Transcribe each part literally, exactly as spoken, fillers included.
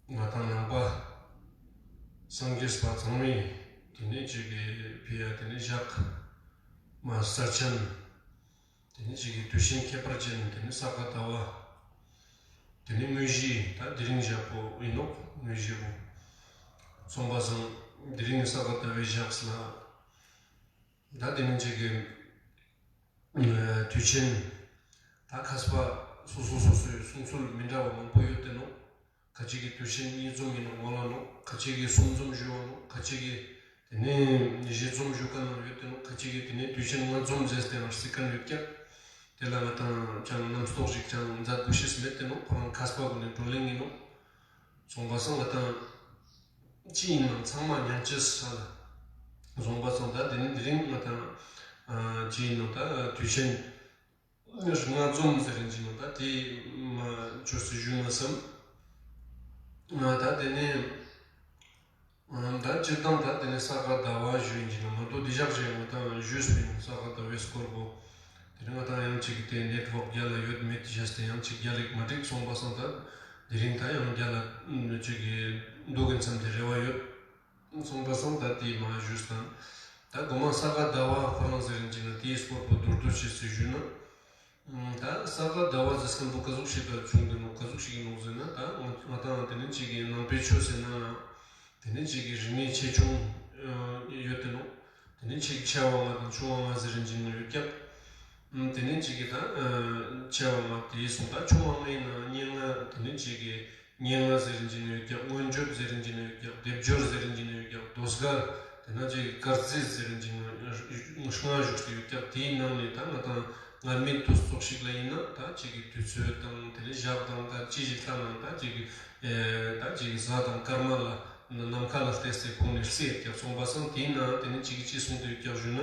ང་དང་ནང་པ་སངས་རྒྱས་པ་ཚང་མས་དེ་ནས་ཅིག་གི་ཕི་ཡ་དེ་ནས་ཞག་མ་ས་ཆེན་དེ་ནས་ཅིག་གི་དུས་ཆེན་ཁྱད་པར་ཅན་དེ་ནས་ས་ག་ཟླ་བ་དེ་ནས་དངོས་གཞི་ད་དེ་རིང་ཞག་པོ་ཡིན་ནོག་དངོས་གཞི་པོ་སོང་པ་སང་དེ་རིང་ས་ག་ཟླ་བའི་ཞག་ལ། ད་དེ་ནས་ཅིག་གི་དུས་ཆེན་ད་མཁས་པ་སོ་སོ་སོ་སོའི་གསུང་ཚུལ་མི་འདྲ་བ་མང་པོ་ཡོད་དེ་ནོག་ཁ་ཅིག་གི་དུས་ཆེན་གཉིས་འཛོམས་ཡིན་ནོག་ངོ་ལ་ནོག་ཁ་ཅིག་གི་གསུམ་འཛོམས་ཞུ་བ་ནོག་ཁ་ཅིག་གི་དེ་ནས་བཞི་འཛོམས་ཞུ་མཁན་ཡང་ཡོད་དེ་ནོག་ཁ་ཅིག་གི་དེ་ནས་དུས་ཆེན་ལྔ་འཛོམས་ཟེར་ཏེ་ཡང་སྲིད་མཁན་ཡོད་ཀྱག་དེ་ལ་ང་དང་ཅང་རྣམ་རྟོག་ཞིག་ཅང་མཛད་དགོས་ཤེས་མེད་དེ་ནོག་ཁོ་རང་མཁས་པ་ཀུན་ནི་བགྲོ་གླེང་ཡིན་ནོག་སོང་པ་སང་ང་དང་ཅི་ཡིན་ནང་ཚང་མ་མཉམ་ཆེས་ས་ལ་སོང་པ་སང་ད་དེ་ནི་དེ་རིང་ང་དང་ཅི་ཡིན་ནང་ད་དུས་ཆེན་ལྔ་འཛོམས་ཟེར་རིན་ཅིག་ནང་ད་དེ་མ་ཆོས་སི་ཞུ་ན་བསམ། ད་དེ་ནི་ད་སྤྱིར་བཏང་ད་དེ་ནི་ས་ག་ཟླ་བ་ཞུ་ཡིན་ཅིག་ནང་མ་གཏོགས་དེ་ཞག་ཞིག་ང་དང་ཞུས་པ་ཡིན་ས་ག་ཟླ་བའི་སྐོར་པོ། དེ་རིང་ང་དང་ཡང་ཅིག་དེ་ནེཊ་ཝརཀ་རྒྱལ་ལ་ཡོད་མེད་ཀྱི་ཞེས་ཏེ་ཡང་ཅིག་རྒྱལ་ལ་མ་འགྲིག་སོང་པ་སང་ད་དེ་རིང་ད་ཡང་རྒྱལ་ལ་ཅིག་གི་འདུག་གིན་བསམ་དེ་རེ་བ་ཡོད། སོང་པ་སང་ད་དེ་མ་ཞུས་དང་། ད་གོ་མ་ས་ག་ཟླ་བ་ཁོ་རང་ཟེར་རིན་ཅིག་ནང་དེའི་སྐོར་པོ་མདོར་བསྡུས་ཤིག་ཞུས་ན། ད་ས་ག་ཟླ་བ་ཟེར་མཁན་པོ་ག་ཟུག་ཞིག་ལ་བྱུང་གི་ནོག་ག་ཟུག་ཞིག་ཡིན་ནོག་ཟེར་ན་ད་ང་དང་དེ་ནི་ཅིག་གི་ནང་པའི་ཆོས་ཟེར་ན་དེ་ནི་ཅིག་གི་རིག་གནས་ཆེ་ཆུང་ཡོད་དེ་ནོག་དེ་ནི་ཅིག་ཆེ་བ་ལྔ་དང་ཆུང་བ་ལྔ་ཟེར་རིན་ཅིག་ནང་ཡོད་ཀྱག་དེ་ནི་ཅིག་གི་ད་ཆེ་བ་ལྔ་དེ་སོང་ད་ཆུང་བ་ལྔའི་ནང་སྙན་ངག་དེ་ནི་ཅིག་གི་སྙན་ངག་ཟེར་རིན་ཅིག་ནང་ཡོད་ཀྱག་མངོན་བརྗོད་ཟེར་རིན་ཅིག་ནང་ཡོད་ཀྱག་སྡེབ་སྦྱོར་ཟེར་རིན་ཅིག་ནང་ཡོད་ཀྱག་མདོ་སྒར་དེ་ན་ཅིག་སྐར་རྩིས་ཟེར་རིན་ཅིག་ནང་ལྔ་བཞུགས་ཏེ་ཡོད་ཀྱག་དེའི་ནང་ནས་ད་ང་དང་སྔར་མེད་དུ་ཙོགས་ཤིག་ལ་ཡིན་ན་ད་ཅིག་གི་དུས་ཚོད་དང་དེ་ནི་ཞག་དང་ད་ཅི་ཞིག་ལྟ་ན་ད་ཅིག་གི་ད་ཅིག་གི་གཟའ་དང་སྐར་མ་ལ་ནམ་མཁའ་ལ་བལྟས་ཏེ་ཁོང་ནས་རྩིས་ཡོད་ཀྱག་སོང་པ་སང་དེའི་ནང་དེ་ནི་ཅིག་གི་ཅི་གསུངས་ཏེ་ཡོད་ཀྱག་ཞུ་ན།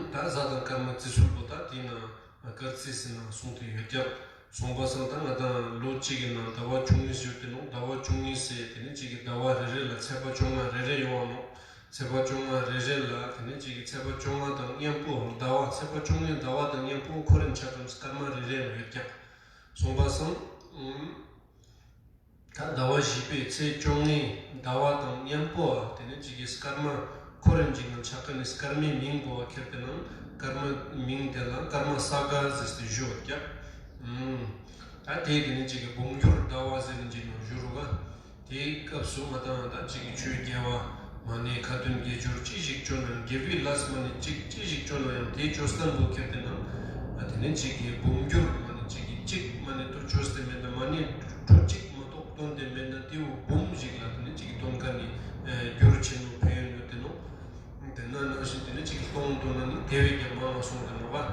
ད་གཟའ་དང་སྐར་མ་རྩི་ཚུལ་པོ་ད་དེ་ན་སྐར་རྩིས་ཟེར་ན་གསུངས་ཏེ་ཡོད་ཀྱག་སོང་པ་སང་ད་ང་དང་ལོ་གཅིག་གི་ནང་ཟླ་བ་བཅུ་གཉིས་ཡོད་དེ་ནོག་ཟླ་བ་བཅུ་གཉིས་ཟེར་དེ་ནི་གཅིག་གི་ཟླ་བ་རེ་རེ་ལ་ཚེས་པ་བཅོ་ལྔ་རེ་རེ་ཡོང་བ་ནོག་ཚེས་པ་བཅོ་ལྔ་རེ་རེ་ལ་དེ་ནི་གཅིག་གི་ཚེས་པ་བཅོ་ལྔ་དང་མཉམ་པོ་ཟླ་བ་ཚེས་པ་བཅུ་གཉིས་ཟླ་བ་དང་མཉམ་པོ་ཁོ་རང་ཆ་ཙམ་སྐར་མ་རེ་རེ་ལ་ཡོད་ཀྱག་སོང་པ་སང་། ད་ཟླ་བ་བཞི་པའི་ཚེས་བཅོ་ལྔའི་ཟླ་བ་དང་མཉམ་པོ་དེ་ནི་གཅིག་གི་སྐར་མ་ཁོ་རང་གཅིག་ནང་ཆ་ཀ་ནི་སྐར་མའི་མིང་གོ་བ་ཁྱེར་ཏེ་ནང་སྐར་མ་མིང་དེ་ལ་སྐར་མ་ས་ག་ཟེར་ཏེ་ཞུ་བ་ཀྱག་ད་དེ་དེ་ནི་གཅིག་གི་འབུམ་འགྱུར་ཟླ་བ་ཟེར་ནི་གཅིག་ནང་ཞུ་རུ་ག་དེའི་སྐབས་སུ་ང་དང་ད་གཅིག་གི་ཆོས་དགེ་བ་མ་ནི་ཁ་ཏོན་དགེ་སྦྱོར་ཅི་ཞིག་བཅོ་ན་དགེ་བའི་ལས་མ་ནི་གཅིག་ཅི་ཞིག་བཅོ་ན་ཡང་དེའི་བཅོ་སྟངས་པོ་ཁྱེར་ཏེ་ནང་དེ་ནི་གཅིག་གི་འབུམ་འགྱུར་མ་ནི་གཅིག་གི་གཅིག་མ་ནི་དུ་བཅོས་ཏེ་མེད་ན་མ་ནི་དྲུག་གཅིག་མ་གཏོགས་བཏོན་ཏེ་མེད་ན་དེའུ་འབུམ་ཞིག་ལ་དེ་ནི་གཅིག་གི་བཏོན་མཁན་ནི་འགྱུར་ཆེན་མོ་ཕན་ཡོན་ཡོད་དེ་ནོག་དེ་ན་ནང་བཞིན་དེ་ནི་གཅིག་གི་སྟོང་བཏོན་ན་ནི་དེ་བས་ཀྱང་མང་བ་སོང་དེ་ནོག་པ།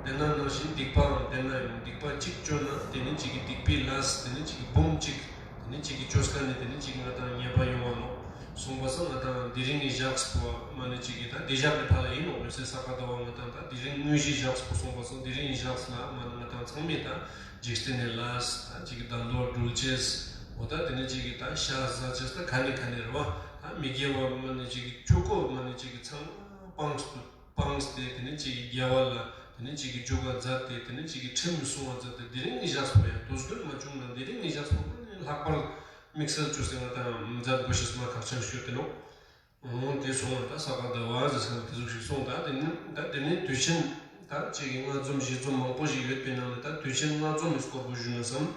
དེ་ན་ནང་བཞིན་སྡིག་པའང་དེ་ན་ཡང་སྡིག་པ་གཅིག་བཅོ་ན་དེ་ནི་གཅིག་གི་སྡིག་པའི་ལས་དེ་ནི་གཅིག་གི་འབུམ་གཅིག་དེ་ནི་གཅིག་གི་བཅོས་མཁན་ནི་དེ་ནི་གཅིག་ང་དང་ཉེས་པ་ཡོང་བ་ནོག་སོང་པ་སང་ང་དང་དེ་རིང་གི་ཞག་པོ་མ་ནི་གཅིག་གི་ད་དེ་ཞག་གི་ཕ་ལ་ཡིན་ནོག་མི་སེ་ས་ག་ཟླ་བ་ང་དང་ད་དེ་རིང་དངོས་གཞི་ཞག་པོ་སོང་པ་སང་དེ་རིང་གི་ཞག་ལ་མ་ནི་ང་དང་ཚང་མས་ད་འཇིག་རྟེན་ནི་ལས་ད་གཅིག་གི་དང་དོ་སྒྲུབ་ཅེས་འོ་ད་དེ་ནི་གཅིག་གི་ད་ཤ་ཟ་ཅེས་ད་ག་ནི་ག་ནི་རེད་བ། ད་མི་དགེ་བ་མ་ནི་གཅིག་གི་བཅུ་སྐོར་མ་ནི་གཅིག་གི་ཚང་མ་སྤངས་སུ་སྤངས་ཏེ་དེ་ནི་གཅིག་གི་དགེ་བ་ལ་དེ་ནི་གཅིག་གི་འཇུག་པ་མཛད་དེ་དེ་ནི་གཅིག་གི་ཁྲིམས་སྲུང་བ་མཛད་དེ་དེ་རིང་གི་ཞག་པོ་ཡང་དུས་རྒྱུན་མ་བྱུང་ན་དེ་རིང་གི་ཞག་པོ་མ་ནི་ལྷག་པར་དམིགས་བསལ་བཅོས་ཏེ་ང་དང་མཛད་དགོས་ཤེས་མ་ཁག་ཆེན་ཤོས་དེ་ནོག་འོང་དེ་སོང་ན་ད་ས་ག་ཟླ་བ་ཟེར་ས་དེ་ཟུག་ཞིག་སོང་ད་དེ་ནི་ད་དེ་ནི་དུས་ཆེན་ད་གཅིག་གི་ལྔ་འཛོམས་བཞི་འཛོམས་མང་པོ་ཞིག་ཡོད་པའི་ནང་ནས་ད་དུས་ཆེན་ལྔ་འཛོམས་ཀྱི་སྐོར་པོ་ཞུ་ན་བསམ།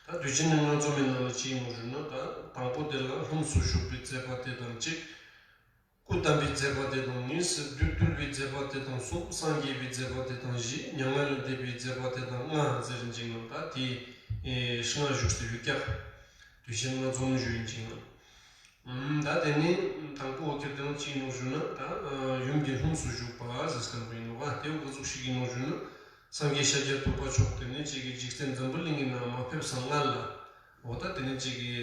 ད་དུས་ཆེན་ལྔ་འཛོམས་མའི་ནང་ནས་ཅི་ཡིན་ནོག་ཞུ་ན་ད་དང་པོ་དེ་ལ་ལྷུམས་སུ་ཞུགས་པའི་མཛད་པ་དེ་དང་གཅིག་སྐུ་བལྟམས་པའི་མཛད་པ་དེ་དང་གཉིས། བདུད་བཏུལ་བའི་མཛད་པ་དེ་དང་གསུམ། སངས་རྒྱས་པའི་མཛད་པ་དེ་དང་བཞི། མྱ་ངན་ལས་འདས་པའི་མཛད་པ་དེ་དང་ལྔ་ཟེར་རིན་ཅིག་ནང་ད་དེ་ལྔ་བཞུགས་ཏེ་ཡོད་ཀྱག་དུས་ཆེན་ལྔ་འཛོམས་ཞུ་ཡིན་ཅིག་ནང་། ད་དེ་ནི་དང་པོ་འོ་ཁྱེར་ཏེ་ནང་ཅི་ཡིན་ནོག་ཞུ་ན་ད་ཡུམ་གྱི་ལྷུམས་སུ་ཞུགས་པ་ཟེར་མཁན་པོ་ཡིན་ནོག་དེ་འོ་ག་ཟུག་ཞིག་ཡིན་ནོག་ཞུ་ན་སངས་རྒྱས་ཤཱཀྱ་ཐུབ་པ་མཆོག་དེ་ནི་གཅིག་གི་འཇིག་རྟེན་འཛམ་བུ་གླིང་གི་ནང་མ་ཕེབས་སྔ་ལ་འོ་ད་དེ་ནི་གཅིག་གི་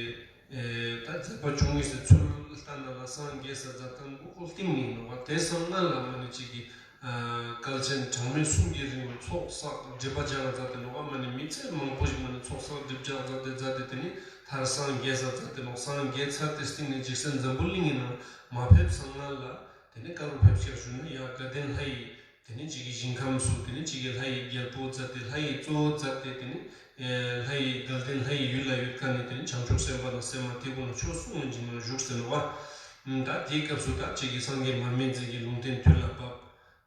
ད་མཛད་པ་བཅུ་གཉིས་སི་ཚུལ་ལྟ་ན་ལ་སངས་རྒྱས་ས་མཛད་སྟངས་པོ་ཨོ་སྟིང་ནི་ཡིན་ནོག་དེ་སང་སྔ་ལ་མ་ནི་གཅིག་གི་བསྐལ་ཆེན་གྲངས་མེད་གསུམ་གྱི་རིང་ལ་ཚོགས་བསགས་སྒྲིབ་པ་སྦྱང་མཛད་དེ་ནོག་མ་ནི་མི་ཚེ་མང་པོ་ཞིག་མ་ནི་ཚོགས་བསགས་སྒྲིབ་སྦྱང་མཛད་དེ་མཛད་དེ་དེ་ནི་མཐར་སངས་རྒྱས་ས་མཛད་དེ་ནོག་སངས་རྒྱས་ཚར་ཏེ་སྟིང་ནི་འཇིག་རྟེན་འཛམ་བུ་གླིང་གི་ནང་མ་ཕེབས་སང་སྔ་ལ་དེ་ནི་ག་རུ་ཕེབས་ཀྱག་ཞུ་ན་ཡ་དགའ་ལྡན་ལྷ་ཡི་དེ་ནི་གཅིག་གི་ཞིང་ཁམས་སུ་དེ་ནི་གཅིག་གི་ལྷ་ཡི་རྒྱལ་པོ་མཛད་དེ་ལྷ་ཡི་གཙོ་བོ་མཛད་དེ་དེ་ནི་ ལྷ་ཡི་དགའ་ལྡན་ལྷ་ཡི་ཡུལ་ལ་ཡོད་མཁན་ནི་དེ་ནི་བྱང་ཆུབ་སེམས་དཔའ་དང་སེམས་མ་དེ་ཀུན་ལ་ཆོས་གསུང་བའི་འཇིགས་སྣང་བཞུགས་ཟེར་ནོག་པ། ད་དེའི་སྐབས་སུ་ད་ཅིག་གི་སངས་རྒྱས་མར་མེ་མཛད་ཀྱི་ལུང་བསྟན་དུས་ལ་བབ།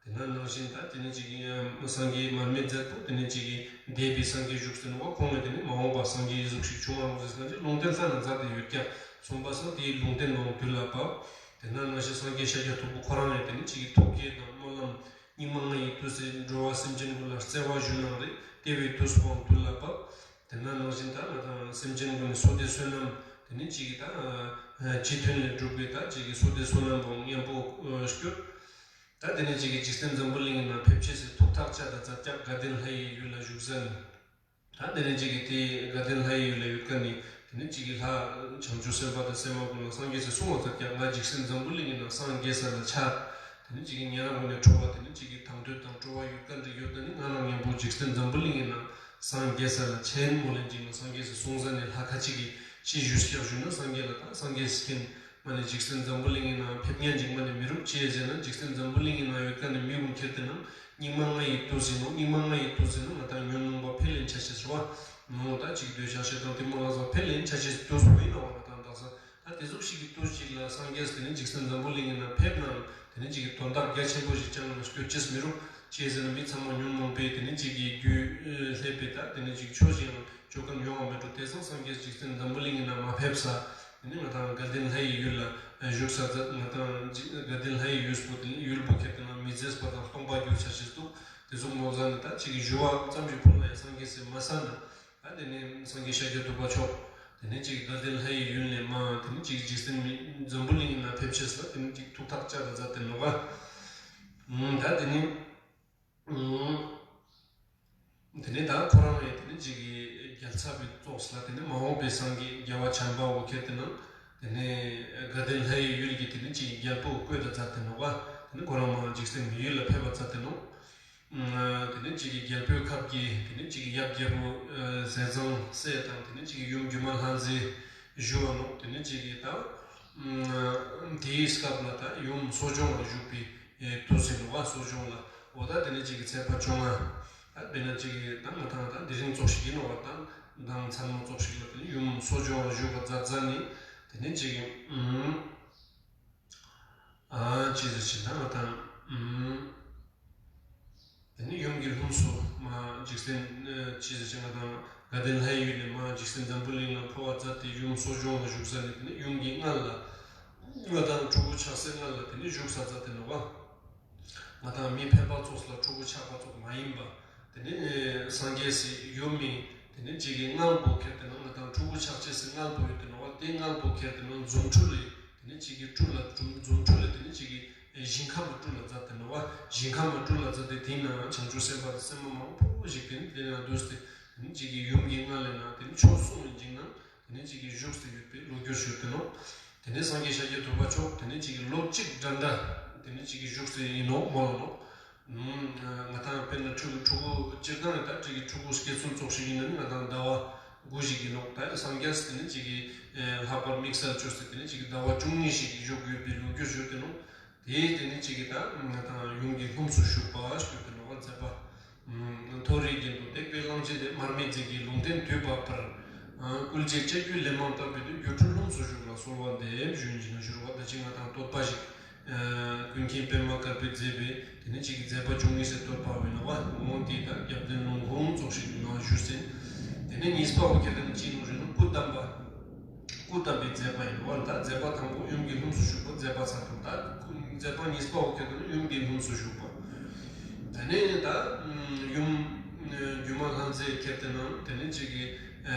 དེ་ན་ནང་བཞིན་ད་དེ་ནི་ཅིག་གི་སངས་རྒྱས་མར་མེ་མཛད་པོ་དེ་ནི་ཅིག་གི་འདས་པའི་སངས་རྒྱས་བཞུགས་ཟེར་ནོག་པ། ཁོང་ལ་དེ་ནི་མ་འོངས་པ་སངས་རྒྱས་ཡི་ཟུག་ཞིག་བྱུང་བ་རུང་ཟེར་ན་ཅིག་ལུང་བསྟན་ལྷ་ན་མཛད་དེ་ཡོད་ཀྱག་སོང་པ་སང་དེའི་ལུང་བསྟན་ནང་དུས་ལ་བབ། དེ་ན་ནང་བཞིན་སངས་རྒྱས་ཤཱཀྱ་ཐུབ་པ་ཁོ་རང་ཡང་དེ་ནི་ཅིག་གི་ཐུགས་བསྐྱེད་དང་སྨོན་ལམ། སྙིགས་མ་ལྔ་ཡི་དུས་སུ་འགྲོ་བ་སེམས་ཅན་ཀུན་ལ་བརྩེ་བ་ཞུ་ནང་རེ་དེ་བའི་དུས་སུ་ཁོང་དུས་ལ་བབ། དེ་ན་ནང་བཞིན་ད་ང་དང་སེམས་ཅན་ཀུན་ནི་བསོད་བདེ་བསོད་ནམས་དེ་ནི་ཅིག་གི་ད་ཅི་ཐུན་ལས་གྲུབ་པའི་ད་ཅིག་གི་བསོད་བདེ་བསོད་ནམས་པོ་མཉམ་པོ་སྐྱོར། ད་དེ་ནི་ཅིག་གི་འཇིག་རྟེན་འཛམ་བུ་གླིང་ངི་ནང་ཕེབས་ཅེས་སི་ཐུགས་ཐག་བཅད་ད་མཛད་ཀྱག་དགའ་ལྡན་ལྷ་ཡི་ཡུལ་ལ་བཞུགས་ཟེར་ནི། ད་དེ་ནི་ཅིག་གི་དེ་དགའ་ལྡན་ལྷ་ཡི་ཡུལ་ལ་ཡོད་མཁན་ནི་དེ་ནི་ཅིག་གི་ལྷ་བྱང་ཆུབ་སེམས་དཔའ་དང་སེམས་མ་ཀུན་ལ་སངས་རྒྱས་སི་གསུང་བ་མཛད་ཀྱག་ང་འཇིག་རྟེན་འཛམ་བུ་གླིང་ངི་ནང་སངས་རྒྱས་ས་ལ་ཆ། དེ་ནི་ཅིག་གི་ཉེ་རང་ཀུན་ནི་ཁྲོ་བ་དེ་ནི་ཅིག་གི་དང་འདོད་དང་སྤྲོ་བ་ཡོད་མཁན་རིགས་ཡོད་ད་ནི་ང་རང་མཉམ་པོ་འཇིག་རྟེན་འཛམ་བུ་གླིང་ངི་ནང་སངས་རྒྱས་ས་ལ་ཆེན་མོ་ལེན་ཅིག་ན་སངས་རྒྱས་སི་གསུང་ས་ནི་ལྷ་ཁ་ཅིག་གི་ཅི་ཞུས་ཀྱག་ཞུས་ན་སངས་རྒྱས་ལ་ད་སངས་རྒྱས་སི་མཁན་མ་ནི་འཇིག་རྟེན་འཛམ་བུ་གླིང་ངི་ནང་ཕེབས་ཉན་ཅིག་མ་ནི་མི་རུག་ཅི་ཟེར་ན་འཇིག་རྟེན་འཛམ་བུ་གླིང་ངི་ནང་ཡོད་མཁན་ནི་མི་ཀུན་ཁྱེར་ཏེ་ན་སྙིགས་མ་ལྔ་ཡི་དུས་ཟེར་ནོག་སྙིགས་མ་ལྔ་ཡི་དུས་ཟེར་ན་ང་དང་ཉོན་མོངས་པ་འཕེལ་ལེན་ཆ་ཤེས་རེད་བ། ནོ་ད་ཅིག་འདོད་ཆགས་ཞེ་སྡང་གཏི་མུག་ལ་སོགས་འཕེལ་ལེན་ཆ་ཤེས་དུས་སུ་ཡིན་ནོག་ང་དང་དག་ས་ད་དེ་ཟུག་ཞིག་གི་དུས་ཅིག་ལ་སངས་རྒྱས་དེ་ནི་འཇིག་རྟེན་འཛམ་བུ་གླིང་ངི་ནང་ཕེབས་ནའང་དེ་ནི་ཅིག་གི་དོན་དག་རྒྱ་ཆེན་པོ་ཞིག་ཅང་ན་སྐྱོད་ཅེས་མི་རུག་ཅི་ཟེར་ན་མི་ཚང་མ་ཉོན་མོངས་པའི་དེ་ནི་ཅིག་གི་རྒྱུ་ལྷད་པའི་ད་དེ་ནི་ཅིག་ཆོས་ཤིག་ཡང་ཅོ་མཁན་ཡོང་བ་མི་འགྲོ། དེ་སང་སངས་རྒྱས་འཇིག་རྟེན་འཛམ་བུ་གླིང་ངི་ནང་མ་ཕེབས་ས་དེ་ནི་ང་དང་དགའ་ལྡན་ལྷ་ཡི་ཡུལ་ལ་བཞུགས་ས་མཛད། ང་དང་དགའ་ལྡན་ལྷ་ཡི་ཡུལ་པོ་དེ་ནི་ཡུལ་པོ་ཁྱེར་ཏེ་ན་མི་མཛེས་པ་དང་སྟོང་པ་གྱུར་ཆ་ཤེས་འདུག་དེ་ཟུག་མོ་ཟ་ནི་ད་ཅིག་གི་ཞུ་བ་ཙམ་ཞིག་ཕུལ་ན་ཡང་སངས་རྒྱས་སི་མ་ས་ན། ད་དེ་ནི་སངས་རྒྱས་ཤཱཀྱ་ཐུབ་པ་མཆོག་དེ་ནི་ཅིག་དགའ་ལྡན་ལྷ་ཡི་ཡུལ་ནས་མ་དེ་ནི་ཅིག་འཇིག་རྟེན་མི་འཛམ་བུ་གླིང་ངི་ནང་ཕེབས་ཅེས་ལ་དེ་ནི་ཅིག་ཐུགས་ཐག་བཅད་ད་མཛད་དེ་ནོག་ག་ད་དེ་ནི་དེ་ནི་ད་ཁོ་རང་ཡང་དེ་ནི་ཅིག་གི་རྒྱལ་ཚབ་པའི་ཙོགས་ལ་དེ་ནི་མ་འོངས་པའི་སངས་རྒྱས་རྒྱལ་བ་བྱམས་པ་བོ་ཁྱེར་ཏེ་ན་དེ་ནི་དགའ་ལྡན་ལྷ་ཡི་ཡུལ་གྱི་དེ་ནི་ཅིག་གི་རྒྱལ་པོ་བསྐོས་ད་མཛད་དེ་ནོག་ག་དེ་ནི་ཁོ་རང་མ་འཇིག་རྟེན་མི་ཡུལ་ལ་ཕེབས་པ་མཛད་དེ་ནོག་དེ་ནི་ཅིག་གི་རྒྱལ་པོའི་ཁབ་ཀྱི་དེ་ནི་ཅིག་གི་ཡབ་རྒྱལ་པོ་ཟས་གཙང་སྲས་དང་དེ་ནི་ཅིག་གི་ཡུམ་སྒྱུ་མ་ལྷ་མཛེས་བཞུགས་པ་ནོག་དེ་ནི་ཅིག་གི་ད་དེའི་སྐབས་ལ་ད་ཡུམ་གསོ་སྦྱོང་ལ་བཞུགས་པའི་དུས་ཟེར་ནོག་པ། གསོ་སྦྱོང་ལ་འོ་ད་དེ་ནི་ཅིག་གི་ཚེས་པ་བཅོ་ལྔ་ད་དཔེར་ན་ཅིག་གི་ད་ང་དང་ད་དེ་རིང་ཙོགས་ཤིག་ཡིན་ནོག་པ། ད་མཚན་མོ་ཙོགས་ཤིག་ལ་དེ་ནི་ཡུམ་གསོ་སྦྱོང་ལ་བཞུགས་པ་མཛད་མཛད་ནི་དེ་ནི་ཅིག་གི་ཨ་ཅི་ཟེར་ཅི་ད་ང་དང་ཨུམ། དེ་ནི་ཡུམ་གྱི་ལྷུམས་སུ་མ་འཇིག་རྟེན་ཨ་ཅི་ཟེར་ཅི་ང་དང་དགའ་ལྡན་ལྷ་ཡི་ཡུལ་ནས་མ་འཇིག་རྟེན་འཛམ་བུ་གླིང་ལ་འཕོ་བ་མཛད་དེ་ཡུམ་གསོ་སྦྱོང་ལ་བཞུགས་ས་ནི་དེ་ནི་ཡུམ་གྱི་མངལ་ལ་ང་དང་ཕྲུ་གུ་ཆགས་སའི་མངལ་ལ་དེ་ནི་བཞུགས་ས་མཛད་དེ་ནོག་པ། ང་དང་མི་ཕལ་པ་ཙོགས་ལ་ཕྲུ་གུ་ཆགས་པ་ཙོགས་མ་ཡིན་པ། དེ་ནི་སངས་རྒྱས་སི་ཡུམ་མི་དེ་ནི་ཅིག་གི་མངལ་པོ་ཁྱེར་ཏེ་ན་ང་དང་ཕྲུ་གུ་ཆགས་ཅེས་སི་མངལ་པོ་ཡོད་དེ་ནོག་པ། དེ་མངལ་པོ་ཁྱེར་ཏེ་ན་རྫུ་འཕྲུལ་ལས་དེ་ནི་ཅིག་གི་སྤྲུལ་ལ་རྫུ་རྫུ་འཕྲུལ་ལས་དེ་ནི་ཅིག་གི་ཞིང་ཁམས་ལ་སྤྲུལ་ལ་མཛད་དེ་ནོག་པ། ཞིང་ཁམས་ལ་སྤྲུལ་ལ་མཛད་དེ་དེ་ན་བྱང་ཆུབ་སེམས་དཔའ་དང་སེམས་མ་མང་པོ་ཞིག་དེ་ནི་དེ་ན་འདུས་ཏེ་དེ་ནི་ཅིག་གི་ཡུམ་གྱི་མངལ་ལས་ན་དེ་ནི་ཆོས་གསུང་བའི་འཇིགས་སྣང་དེ་ནི་ཅིག་གི་བཞུགས་ཏེ་ཡོད་པའི་ལོ་རྒྱུས་ཡོད་དེ་ནོག་དེ་ནི་སངས་རྒྱས་ཤཱཀྱ་ཐུབ་པ་མཆོག་དེ་ནི་ཅིག་གི་ལོ་གཅིག་འདྲ་འདྲ་དེ་ནི་ཅིག་གི་བཞུགས་ཏེ་ཡིན་ནོག་མོལ་ལ་ནོག་ང་དང་དཔེར་ན་ཕྲུ་གུ་ཕྲུ་གུ་སྤྱིར་བཏང་ད་ཕྲུ་གུ་ཕྲུ་གུ་སྐྱེ་ཚུལ་ཙོགས་ཤིག་ཡིན་ན་ནི་ང་དང་ཟླ་བ་དགུ་ཞིག་ཡིན་ནོག་ད་སངས་རྒྱས་དེ་ནི་ཅིག་གི་ལྷག་པར་དམིགས་བསལ་བཅོས་ཏེ་དེ་ནི་ཅིག་གི་ཟླ་བ་བཅུ་གཉིས་ཤིག་གི་བཞུགས་ཡོད་པའི་ལོ་རྒྱུས་ཡོད་དེ་ནོག་དེ་དེ་ནི་ཅིག་གི་ད་ང་དང་ཡུམ་གྱི་ལྷུམས་སུ་ཞུགས་པ་ཞུ་དེ་ནོག་མཛད་པ། མཐོ་རིས་རྒྱན་དུ་བརྡེག་པའི་གླང་ཆེན་དེ། མར་མེ་མཛད་ཀྱི་ལུང་བསྟན་དུས་བབ་པར། བསྐུལ་བྱེད་ལྕགས་ཀྱུའི་ལན་མང་བཏབ་པའི་དུས། སྒྱུ་འཕྲུལ་ལྷུམས་སུ་ཞུགས་ལ་གསོལ་བ་འདེབས། ཞུ་ཡིན་ཅི་ན་ཞུ་རུ་བ་ད་ཅི་ང་དང་བསྟོད་པ་ཞིག་ཀུན་མཁྱེན་པདྨ་དཀར་པོས་མཛད་པའི་དེ་ནི་ཅིག་གི་མཛད་པ་བཅུ་གཉིས་སི་བསྟོད་པ་བོ་ཡིན་ནོག་པ། འོང་དེ་ད་རྒྱབ་རྟེན་ལུང་ཁུངས་ཙོགས་ཤིག་ནང་ཞུས་ཟིན། དེ་ནས་གཉིས་པ་བོ་ཁྱེད་དེ་ནི་ཅི་ནོག་ཞུ་ན་སྐུ་བལྟམས་པ། སྐུ་བལྟམས་པའི་མཛད་པ་ཡིན་ནོག་པ། ད་མཛད་པ་དང་པོ་ཡུམ་གྱི་ལྷུམས་སུ་ཞུགས་པ་མཛད་པ་ཚར་དུ་ད་མཛད་པ་གཉིས་པ་བོ་ཁྱེད་དེ་ནི་ཡུམ་གྱི་ལྷུམས་སུ་ཞུགས་པ། དེ་ནས་ད་ཡུམ་སྒྱུ་མ་ལྷ་མཛེས་ཁྱེད་དེ་ནང་དེ་ནི་ཅིག་གི་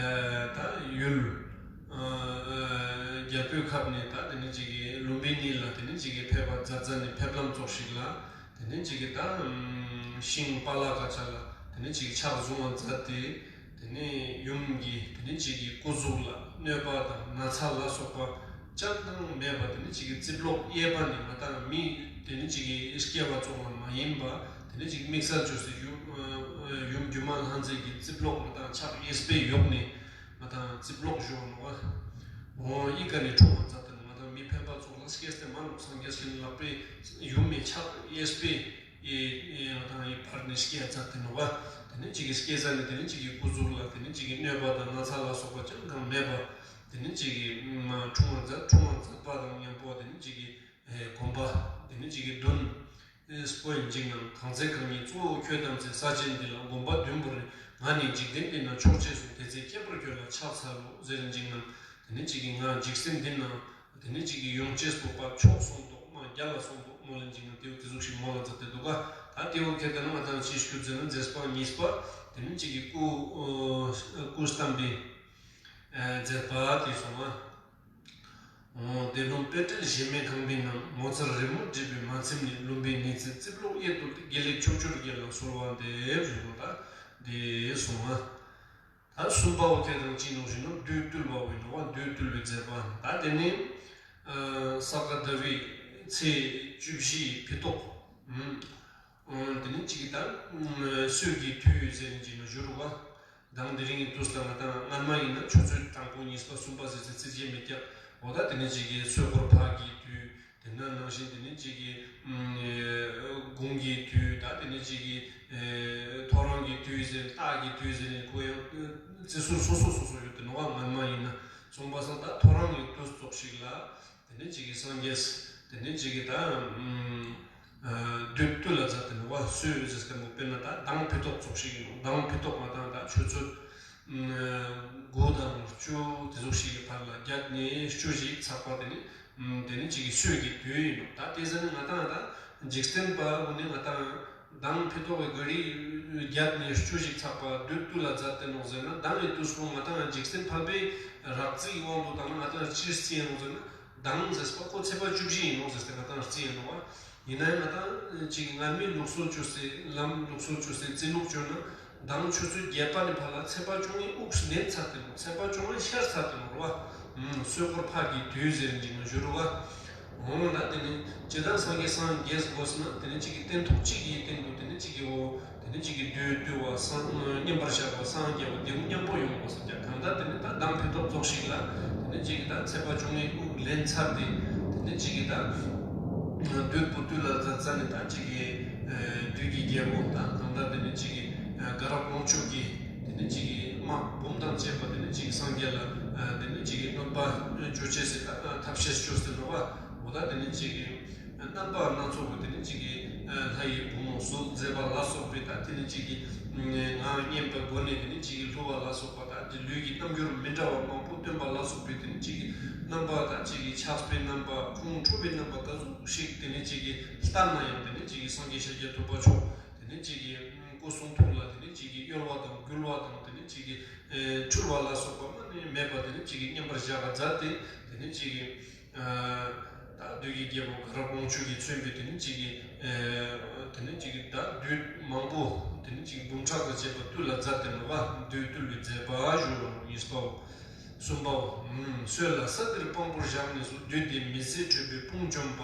ད་ཡུལ་རྒྱལ་པོའི་ཁབ་ནས་ད་དེ་ནི་ཅིག་གི་ལུམ་བི་ནི་ལ་དེ་ནི་ཅིག་གི་ཕེབས་པ་མཛད་མཛད་ནས་ཕེབས་ལམ་ཙོགས་ཤིག་ལ་དེ་ནི་ཅིག་གི་ད་ཤིང་པ་ལ་ཀ་ཆ་ལ་དེ་ནི་ཅིག་གི་ཕྱག་བཟུང་བ་མཛད་དེ། དེ་ནས་ཡུམ་གྱི་དེ་ནི་ཅིག་གི་སྐུ་གཟུགས་ལ་གནོད་པ་དང་ན་ཚ་ལ་སོགས་པ་ཅང་དང་མེད་པ་དེ་ནི་ཅིག་གི་རྩིབ་ལོགས་གཡས་པ་ནི་ང་དང་མི་དེ་ནི་ཅིག་གི་སྐྱེ་བ་ཙོགས་ལ་མ་ཡིན་པ་དེ་ནི་ཅིག་དམིགས་བསལ་བཅོས་སུ་ཡུམ་ཡུམ་སྒྱུ་མ་ལྷ་མཛེས་ཀྱི་རྩིབ་ལོགས་ང་དང་ཕྱག་གཡས་པའི་ཡོག་ནས་ང་དང་རྩིབ་ལོགས་བཞུགས་ནོག་པ། འོ་ཡི་ག་ནས་འཁྲུངས་པ་མཛད་དེ་ང་དང་མི་ཕལ་པ་ཙོགས་ལ་སྐྱེས་ཏེ་མ་ནོག་སངས་རྒྱས་ཀྱི་ལག་པའི་ཡུམ་མི་ཕྱག་གཡས་པའི། ཨེ་ཨེ་ང་དང་ཡི་ཕར་ནེ་སྐྱེ་ཚར་ཏེ་ནོག་པ། ཏེ་ནེ་ཅིག་གི་སྐྱེ་ས་ནེ་ཏེ་ནེ་ཅིག་གི་སྐུ་གཟུགས་ལ་ཏེ་ནེ་ཅིག་གི་གནོད་པ་དང་ན་ཚ་ལ་སོགས་པ་ཅང་གང་མེད་པ། ཏེ་ནེ་ཅིག་གི་མ་འཁྲུངས་པ་མཛད་འཁྲུངས་པ་མཛད་པ་དང་མཉམ་པོ་ཏེ་ནེ་ཅིག་གི་ཨེ་དགོངས་པ་ཏེ་ནེ་ཅིག་གི་མདུན་ཨེ་སྤོ་ཡིན་ཅིག་ནང་གང་ཚེ་གང་ཉིད་གཙོ་བོ་ཁྱོད་བལྟམས་ཚེ་ས་ཆེན་འདི་ལ་དགོངས་པ་བདུན་བོར་ང་ནི་འཇིག་རྟེན་འདི་ན་མཆོག་ཅེས་གསུངས། དེ་ཚེ་ཁྱད་པར་ཁྱོད་ལ་ཕྱག་འཚལ་ལོ་ཟེར་ཡིན་ཅིག་ནང་ཏེ་ནེ་ཅིག་གི་ང་འཇིག་རྟེན་འདི་ན་ཏེ་ནེ་ཅིག་གི་ཡོང་ཅེས་པོ་པ་མཆོག་སོང་དོག་མ་རྒྱལ་ལ་སོང་དོག་མོལ་ལེན་ཅིག་ནང་ཏེ་བོ་ཏེ་ཟུག་ཞིག་མོལ་ལ་མཛད་དེ་འདུག་ག། ད་ཏེ་བོ་ཁྱེར་ཏེ་ན་ང་དང་ཅི་ཞུ་ཟེར་ན་མཛད་པ་གཉིས་པ་ཏེ་ནེ་ཅིག་གི་སྐུ་ཨ་སྐུ་བལྟམས་པའི་ཨ་མཛད་པ་ཏེ་སོང་ང་། འོ་དེ་ལུང་དཔེ་བྲལ་གཞལ་མེད་ཁང་པའི་ནང་། ངོ་མཚར་རི་མོར་བྲིས་པའི་མ་ཚིམ་ནས། ལུམ་པའི་ནེ་ཙོའི་རྩིབ་ལོགས་གཡས་བཏུད་དེ། དགེ་ལེགས་ཕྱོགས་བཅུར་རྒྱས་ལ་གསོལ་བ་འདེབས་ཞུ་ནོག། ད་དེ་སོང་ང་། ད་གསུམ་པ་བོ་ཁྱེར་ཏེ་ན་ཅི་ནོག་ཞུ་ན་བདུད་བཏུལ་བ་བོ་ཡིན་ནོག་པ། བདུད་བཏུལ་བའི་མཛད་པ། ད་དེ་ནི་ཨ་ས་ག་ཟླ་བའི་ཚེས་བཅུ་བཞི་ཕི་ཏོག་ཨུམ། ཨོ་དེ་ནེ་ཅིག་གི་ད་ཨུམ་སྲོད་ཀྱི་དུས་ཟེར་ནེ་ཅིག་ནང་ཞུ་རུག་ག། མདང་དེ་རིང་གི་དུས་ལ་ང་དང་སྔན་མ་ཡིན་ན་ཆུ་ཚོད་དང་པོ་གཉིས་པ་གསུམ་པ་ཟེར་ཚེ་ཚིག་ཅིག་མི་རྒྱག། འོ་ད་དེ་ནེ་ཅིག་གི་སྲོད་འཁོར་ཕག་གི་དུས། དེ་ན་ནང་བཞིན་དེ་ནེ་ཅིག་གི་ཨུམ་དགུང་གི་དུས། ད་དེ་ནེ་ཅིག་གི་ཨེ་ཐོ་རངས་ཀྱི་དུས་ཟེར་སྟག་གི་དུས་ཟེར་ནེ་ཁོ་ཡང་ཨེ་རྩི་ཟུར་སོ་སོ་སོ་སོ་ཡོད་དེ་ནོག་པ། སྔན་མ་ཡིན་ན་སོང་པ་སང་ད་ཐོ་རངས་ཀྱི་དུས་ཙོགས་ཤིག་ལ། དེ་ནེ་ཅིག་གི་སངས་རྒྱས་དེ་ནེ་ཅིག་གི་ད་ཨ་བདུད་བཏུལ་ལ་མཛད་དེ་ནོག་པ། སྲོད་ཟེར་ཏེ་མོ་དཔེར་ན་ད་མདང་ཕི་ཏོག་ཙོགས་ཤིག་ཡིན་ནོག། མདང་ཕི་ཏོག་མ་དང་ད་ཆུ་ཚོད་ཨ་དགུ་དང་བཅུ་དེ་ཙོགས་ཤིག་གི་བར་ལ་བརྒྱད་ནེ་བཅུ་ཞིག་ཚག་པ་དེ་ནེ་ཨ་དེ་ནེ་ཅིག་གི་སྲོད་ཀྱི་དུས་ཡིན་ནོག། ད་དེ་ཟེར་ན་ང་དང་ད་འཇིག་རྟེན་པ་བོ་ནི་ང་དང་མདང་ཕི་ཏོག་གི་ག་རི་བརྒྱད་ནེ་བཅུ་ཞིག་ཚག་པ་བདུད་བཏུལ་ལ་མཛད་དེ་ནོག་ཟེར་ན། མདང་གི་དུས་སུ་ང་དང་འཇིག་རྟེན་ཕལ་པའི་རགས་རྩིས་ཀྱི་དབང་དུ་བཏང་ན་ང་དང་ཅི་རྩི་ཡིན་ནོག་ཟེར་ན། མདང་ཟེར་པ་ཁོ་ཚེས་པ་བཅུ་བཞི་ཡིན་ནོག་ཟེར་ཏེ་ང་དང་རྩི་ཡིན་ནོག་པ། ཡིན་ན་ཡང་ང་དང་ཅིག་སྔ་མའི་ལུགས་སྲོལ་ཅོས་ཏེ་ལམ་ལུགས་སྲོལ་ཅོས་ཏེ་རྩི་ལུགས་ཅོས་ན་མདང་ཆུ་ཚོད་བརྒྱད་པ་ནེ་ཕར་ལ་ཚེས་པ་བཅོ་ལྔའི་དབུགས་ལེན་ཚར་ཏེ་ནོག། ཚེས་པ་བཅོ་ལྔ་ཤར་ཚར་ཏེ་ནོག་རེད་པ། ཨུམ་སྲོད་འཁོར་ཕག་གི་དུས་ཟེར་ནེ་ཅིག་ནང་ཞུ་རུག་ག། འོ་ན་དེ་ནེ་ཇི་ལྟར་སངས་རྒྱས་སངས་རྒྱས་དགོས་ན་དེ་ནེ་ཅིག་གི་སྟན་ཐོག་གཅིག་གི་སྟེང་དུ་དེ་ནེ་ཅིག་གི་འོ་དེ་ནེ་ཅིག་གི་བདུད་བཏུལ་བ་སངས་མཉམ་པར་བཞག་པ་སངས་རྒྱས་པ་དེ་མཉམ་པོ་ཡོང་དགོས་ཟེར་ཀྱང་གང་ལྟར་དེ་ནེ་ད་མདང་ཕི་ཏོག་ཙོགས་ཤིག་ལ་དེ་ནེ་ཅིག་གི་ད་ཚེས་པ་བཅོ་ལྔའི་དབུགས་ལེན་ཚར་ཏེ་དེ་ནེ་ཅིག་གི་ད་བདུད་པོ་བཏུལ་ལ་མཛད་ཙ་ནེ་ད་ཅིག་གི་བདུད་ཀྱི་རྒྱལ་པོ་དང་གང་ལྟར་དེ་ནེ་ཅིག་གི་དགའ་རབ་དབང་ཕྱུག་གི་དེ་ནེ་ཅིག་གི་དམག་འབུམ་དང་བཅས་པ་དེ་ནེ་ཅིག་གི་སངས་རྒྱས་ལ་དེ་ནེ་ཅིག་གི་གནོད་པ་བཅོ་ཅེས་སི་ཐབས་ཤེས་བཅོས་ཏེ་ནོག་པ། འོ་ད་དེ་ནེ་ཅིག་གི་རྣམ་པ་སྣ་ཚོགས་པའི་དེ་ནེ་ཅིག་གི་ལྷ་ཡི་བུ་མོ་གཟུགས་མཛེས་པ་ལ་སོགས་པའི་ད་དེ་ནེ་ཅིག་གི་ངག་སྙན་པའི་སྒོ་ནས་དེ་ནེ་ཅིག་གི་གླུ་བ་ལ་སོགས་པ་ད་དེ་ལུས་ཀྱི་རྣམ་འགྱུར་མི་འདྲ་བ་མང་པོ་སྟོན་པ་ལ་སོགས་པའི་དེ་ནེ་ཅིག་གི་རྣམ་པ་ད་ཅིག་གི་ཆགས་པའི་རྣམ་པ་ཁོང་ཁྲོ་བའི་རྣམ་པ་ག་ཟུག་ཞིག་དེ་ནེ་ཅིག་གི་ལྟར་ན་ཡང་དེ་ནེ་ཅིག་གི་སངས་རྒྱས་ཤཱཀྱ་ཐུབ་པ་མཆོག་དེ་ནེ་ཅིག་གི་སྐུ་གསུང་ཐུགས་ལ་དེ་ནེ་ཅིག་གི་གཡོ་བ་དང་འགུལ་བ་དང་དེ་ནེ་ཅིག་གི་འཁྲུལ་བ་ལ་སོགས་པ་མ་ནེ་མེད་པ་དེ་ནེ་ཅིག་གི་མཉམ་པར་བཞག་ག་མཛད་དེ་དེ་ནེ་ཅིག་གི་ད་བདུད་ཀྱི་རྒྱལ་པོ་དགའ་རབ་དབང་ཕྱུག་གིས་མཚོན་པའི་དེ་ནེ་ཅིག་གི་དེ་ནེ་ཅིག་གི་ད་བདུད་མང་པོ་དེ་ནེ་ཅིག་འབུམ་ཕྲག་དང་བཅས་པ་བཏུལ་ལ་མཛད་དེ་ནོག་པ། བདུད་བཏུལ་བའི་མཛད་པ་ཞུ་བ་ནོག། གཉིས་པའོ། གསུམ་པའོ། སྲོད་ལ་ས་འདིར་དཔང་པོར་བཞག་ནས་སུ། བདུད་འདི་མི་བཟད་ཁྲོས་པའི་དཔུང་འཇོམས་པ།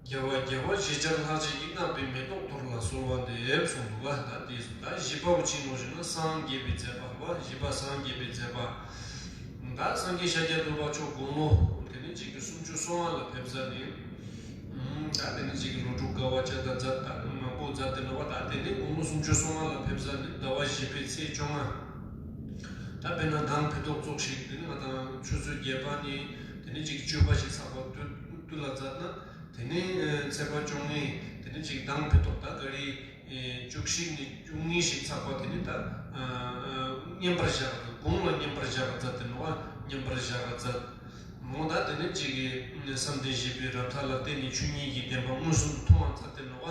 རྒྱལ་བ་རྒྱལ་བ་བཞི་ཆར་ལྷག་བཅས་ཀྱིས། བརྣགས་པའི་མེ་ཏོག་འཐོར་ལ་གསོལ་བ་འདེབས་གསུངས་འདུག་ག། ད་དེ་ད་བཞི་པ་བོ་ཅི་ནོག་ཞུ་ན་སངས་རྒྱས་པའི་མཛད་པ་རེད་པ། བཞི་པ་སངས་རྒྱས་པའི་མཛད་པ། ད་སངས་རྒྱས་ཤཱཀྱ་ཐུབ་པ་མཆོག་དགུང་ལོ་དེ་ནེ་ཅིག་གི་སུམ་ཅུ་སོ་ལྔ་ལ་ཕེབས་ས་ནི། ད་དེ་ནེ་ཅིག་གི་ལོ་དྲུག་དགའ་བ་བཅས་དང་མཛད་ད་མང་པོ་མཛད་དེ་ནོག་པ། ད་དེ་ནེ་དགུང་ལོ་སུམ་ཅུ་སོ་ལྔ་ལ་ཕེབས་ས་ནི་ཟླ་བ་བཞི་པའི་ཚེས་བཅོ་ལྔ། ད་དཔེར་ན་མདང་ཕི་ཏོག་ཙོགས་ཤིག་དེ་ནེ་ང་དང་ཆུ་ཚོད་བརྒྱད་པ་ནེ་དེ་ནེ་ཅིག་བཅུ་པ་ཞིག་ཚག་པ་བཏུལ་ལ་མཛད་ན། དེ་ནེ་ཚེས་པ་བཅོ་ལྔའི་དེ་ནེ་ཅིག་མདང་ཕི་ཏོག་ད་ག་རི་བཅུ་བཞི་ནེ་བཅུ་གཉིས་ཤིག་ཚག་པ་དེ་ནེ་ད་མཉམ་པར་བཞག་དགུང་ལ་མཉམ་པར་བཞག་མཛད་དེ་ནོག་པ། མཉམ་པར་བཞག་མཛད་མོ། ད་དེ་ནེ་ཅིག་གི་བསམ་གཏན་བཞི་པའི་རབ་མཐའ་ལ་བརྟེན་ནས་ཆོས་ཉིད་ཀྱི་བདེན་པ་མངོན་སུམ་དུ་མཐོང་བ་མཛད་དེ་ནོག་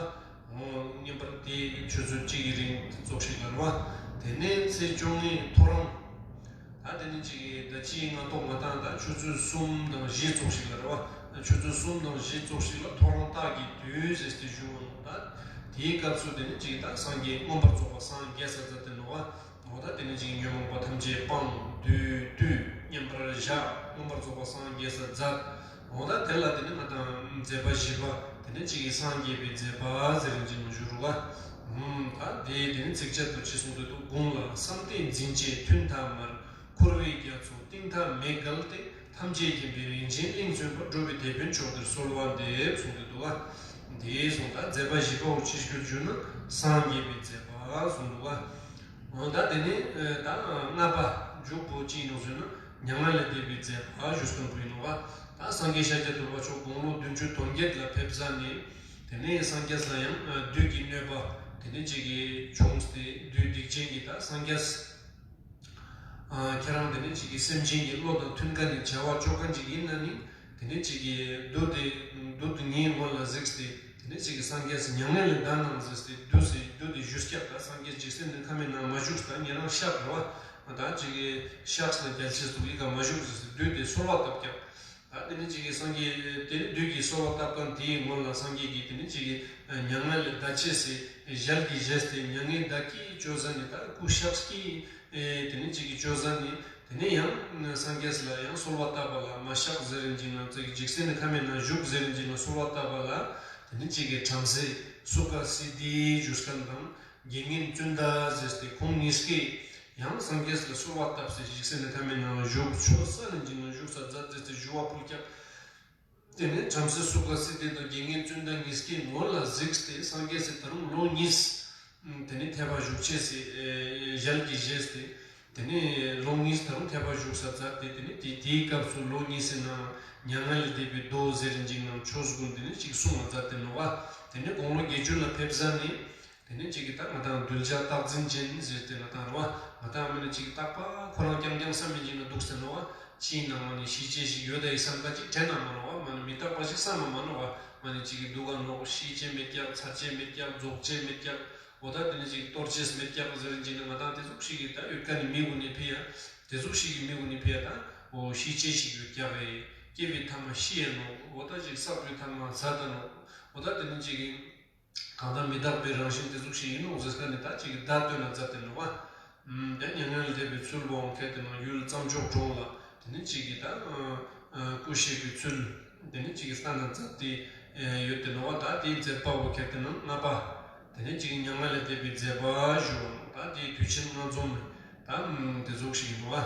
པ། མཉམ་པར་དེ་ཆུ་ཚོད་གཅིག་གི་རིང་ཙོགས་ཤིག་ལ་རེད་པ། དེ་ནེ་ཚེས་བཅོ་ལྔའི་ཐོ་རངས། ད་དེ་ནེ་ཅིག་གི་ད་ཅི་ང་ཏོག་ང་དང་ད་ཆུ་ཚོད་གསུམ་དང་བཞི་ཙོགས་ཤིག་ལ་རེད་པ། ཆུ་ཚོད་གསུམ་དང་བཞི་ཙོགས་ཤིག་ལ་ཐོ་རངས་སྟག་གི་དུས་ཟེར་ཏེ་ཞུ་བ་ནོག། ད་དེའི་སྐབས་སུ་དེ་ནེ་ཅིག་ད་སངས་རྒྱས་མངོན་པར་རྫོགས་པ་སངས་རྒྱས་ས་མཛད་དེ་ནོག་པ། འོ་ད་དེ་ནེ་ཅིག་ཉོན་མོངས་པ་ཐམས་ཅད་སྤངས་བདུད་བཏུལ་མཉམ་པར་བཞག་མངོན་པར་རྫོགས་པ་སངས་རྒྱས་ས་མཛད། འོ་ད་དེ་ལ་དེ་ནེ་ང་དང་མཛད་པ་བཞི་པ་དེ་ནེ་ཅིག་གི་སངས་རྒྱས་པའི་མཛད་པ་ཟེར་རིན་ཅིག་མ་ཞུ་རུག་ག། ད་དེ་དེ་ནེ་ཚིགས་བཅད་དུ་ཅི་གསུངས་ཏེ་འདུག། དགུང་ལ་བསམ་གཏན་འཛིན་བཅས་ཐུན་མཐའ་མར། འཁོར་བའི་རྒྱ་མཚོ་གཏིང་མཐའ་མེད་བརྒལ་ཏེ། ཐམས་ཅད་མཁྱེན་པའི་རིན་ཆེན་གླིང་མཚོན་པ། འགྲོ་བའི་དེད་དཔོན་མཆོག་འདིར་གསོལ་བ་འདེབས་གསུངས་ཏེ་འདུག་ག། དེ་སོང་ད་མཛད་པ་བཞི་པ་བོ་ཅི་ཞིག་ཞུ་ན་སངས་རྒྱས་པའི་མཛད་པ་གསུངས་འདུག་ག་འོ་ད་དེ་ནི་ད་ལྔ་པ་མཇུག་པོ་ཅི་ཡིན་ནོག་ཞུ་ན་མྱ་ངན་ལས་འདས་པའི་མཛད་པ་ཞུ་སྟོན་པོ་ཡིན་ནོག་ག་ད་སངས་རྒྱས་ཤཱཀྱ་ཐུབ་པ་མཆོག་དགུང་ལོ་བདུན་ཅུ་དོན་བརྒྱད་ལ་ཕེབས་ས་ནི་དེ་ནི་སངས་རྒྱས་ལ་ཡང་བདུད་ཀྱི་གནོད་པ་དེ་ནི་ཅིག་གི་བྱུང་སྟེ་བདུད་སྡིག་ཅན་གྱིས་ད་སངས་རྒྱས་ཨ་ཁྱེད་རང་དེ་ནི་ཅིག་གི་སེམས་ཅན་གྱི་བློ་དང་མཐུན་མཁན་ནི་བྱ་བ་ཅོ་མཁན་ཅིག་ཡིན་ན་ནི་དེ་ནི་ཅིག་གི་བདུད་དེ་བདུད་དེ་ངའི་ངོ་ལ་གཟིགས་ཏེ་དེ་ནི་ཅིག་གི་སངས་རྒྱས་སི་མྱ་ངན་ལས་འདའ་གནང་ཟེར་ཏེ་བདུད་སི་བདུད་དེ་ཞུས་ཀྱག་ད་སངས་རྒྱས་འཇིག་རྟེན་ནི་ཁམས་ནང་མ་བཞུགས་ད་ཉེ་རང་གཤགས་རེ་བ་ད་ཅིག་གི་གཤགས་ན་རྒྱལ་ཆེས་འདུག་ཡི་ག་མ་བཞུགས་ཟེར་ཏེ་བདུད་དེ་གསོལ་བ་བཏབ་ཀྱག་ད་དེ་ནི་ཅིག་གི་སངས་རྒྱས་དེ་ནི་བདུད་ཀྱི་གསོལ་བ་བཏབ་མཁན་དེའི་ངོ་ལ་སངས་རྒྱས་ཀྱིས་དེ་ནི་ཅིག་གི་མྱ་ངན་ལས་འདའ་ཅེས་སི་ཞལ་གྱིས་བཞེས་ཏེ་མྱ་ངན་འདའ་ཀྱི་ཅོ་ཟ་ནི་ད་སྐུ་གཤགས་ཀྱི་ཨེ་དེ་ནི་ཅིག་གི་ཅོ་ཟ་ནི་དེ་ནི་ཡང་སངས་རྒྱས་ལ་ཡང་གསོལ་བ་བཏབ་པ་ལ་མ་གཤགས་ཟེར་རིན་ཅིག་ན་ཅིག་གི་འཇིག་རྟེན་ནི་ཁམས་ནང་བཞུགས་ཟེར་རིན་ཅིག་ན་གསོལ་བ་བཏབ་པ་ལ་དེ་ནི་ཅིག་གི་བྲམ་ཟེ་སུ་ཀ་སིདྡྷི་ཞུ་མཁན་དང་དགེ་བསྙེན་ཙུན་ད་ཟེར་ཏེ་ཁོང་གཉིས་ཀས་ཡང་སངས་རྒྱས་ལ་གསོལ་བ་བཏབ་སྟེ་འཇིག་རྟེན་ནི་ཁམས་ནང་བཞུགས་ཆོས་ས་ནི་འཇིག་ན་བཞུགས་ས་མཛད་ཟེར་ཏེ་ཞུ་བ་ཕུལ་ཀྱག་དེ་ནས་བྲམ་ཟེ་སུ་ཀ་སིདྡྷི་དང་དགེ་བསྙེན་ཙུན་ད་གཉིས་ཀའི་ངོ་ལ་གཟིགས་ཏེ་སངས་རྒྱས་སི་ད་རུང་ལོ་གཉིས་དེ་ནས་ཐེག་པ་བཞུགས་ཅེས་སི་ཞལ་གྱིས་བཞེས་ཏེ་དེ་ནས་ལོ་གཉིས་ད་རུང་ཐེག་པ་བཞུགས་ས་མཛད་དེ་དེ་ནས་དེ་དེའི་སྐབས་སུ་ལོ་གཉིས་སི་ནང་མྱ་ངན་ལས་འདས་པའི་མདོ་ཟེར་རིན་ཅིག་ན་ཆོས་ཀུན་དེ་ནས་ཅིག་གསུངས་པ་མཛད་དེ་ནོག་པ། དེ་ནས་དགུང་ལོ་བརྒྱད་ཅུ་ལ་ཕེབས་ས་ནི་དེ་ནས་ཅིག་གི་ད་ང་དང་གདུལ་བྱ་རྟག་འཛིན་ཅན་ཟེར་ཏེ་ང་དང་རོ་ང་དང་མི་ནི་ཅིག་གི་རྟག་པ་ཁོ་རང་རྐྱང་རྐྱང་བསམ་མི་ཅིག་ན་འདུག་ཟེར་ནོག་པ། ཅིའི་ནང་མ་ནི་ཤི་ཅེས་ཤིག་ཡོད་ད་ཡི་བསམ་ཁ་ཅིག་དྲན་ན་མ་ནོག་པ། མ་ནི་མི་རྟག་པ་ཞིག་བསམ་མ་མ་ནོག་པ། མ་ནི་ཅིག་གི་འདུག་ག་ནོག་ཤི་ཅེས་མེད་ཀྱག་ཚར་ཅེས་མེད་ཀྱག་རྫོགས་ཅེས་མེད་ཀྱག་འོ་ད་དེ་ནི་ཅིག་གཏོར་ཅེས་མེད་ཀྱག་ཟེར་རིན་ཅིག་ན་ང་དང་དེ་ཟུག་ཤིག་གི་ད་ཡོད་ཀ་ནི་མི་གུན་ནི་ཕི་ཡ་དེ་ཟུག་ཤིག་གི་མི་གུན་ནི་ཕི་ཡ་ད་འོ་ཤི་ཅེས་ཤིག་ཡོད་ཀྱག་རེ་སྐྱེ་བའི་ཐ་མ་ཤི་ཡ་ནོག་འོ་ད་ཅིག་བསགས་པའི་ཐ་མ་ཟད་ད་ནོག་འོ་ད་དེ་ནི་ཅིག་གི་གང་ལྟར་མི་རྟག་པའི་རང་བཞིན་དེ་ཟུག་ཞིག་ཡིན་ནོག་ཟེར་ཁན་ནི་ད་ཅིག་གི་བརྡ་སྟོན་ན་མཛད་དེ་ནོག་པ། དེ་མྱ་ངན་ལས་འདས་པའི་ཚུལ་བོ་ཁྱེར་ཏེ་ན་ཡུལ་རྩྭ་མཆོག་གྲོང་ལ་དེ་ནི་ཅིག་གི་ད་སྐུ་གཤེགས་པའི་ཚུལ་དེ་ནི་ཅིག་གི་སྟན་ན་མཛད་དེ་ཡོད་དེ་ནོག་པ། ད་དེའི་མཛད་པ་བོ་ཁྱེར་ཏེ་ན་ལྔ་པ་དེ་ནི་ཅིག་གི་མྱ་ངན་ལས་འདས་པའི་མཛད་པ་ཞུ་བ་ནོག། ད་དེའི་དུས་ཆེན་ལྔ་འཛོམས་ད་དེ་ཟུག་ཞིག་ཡིན་ནོག་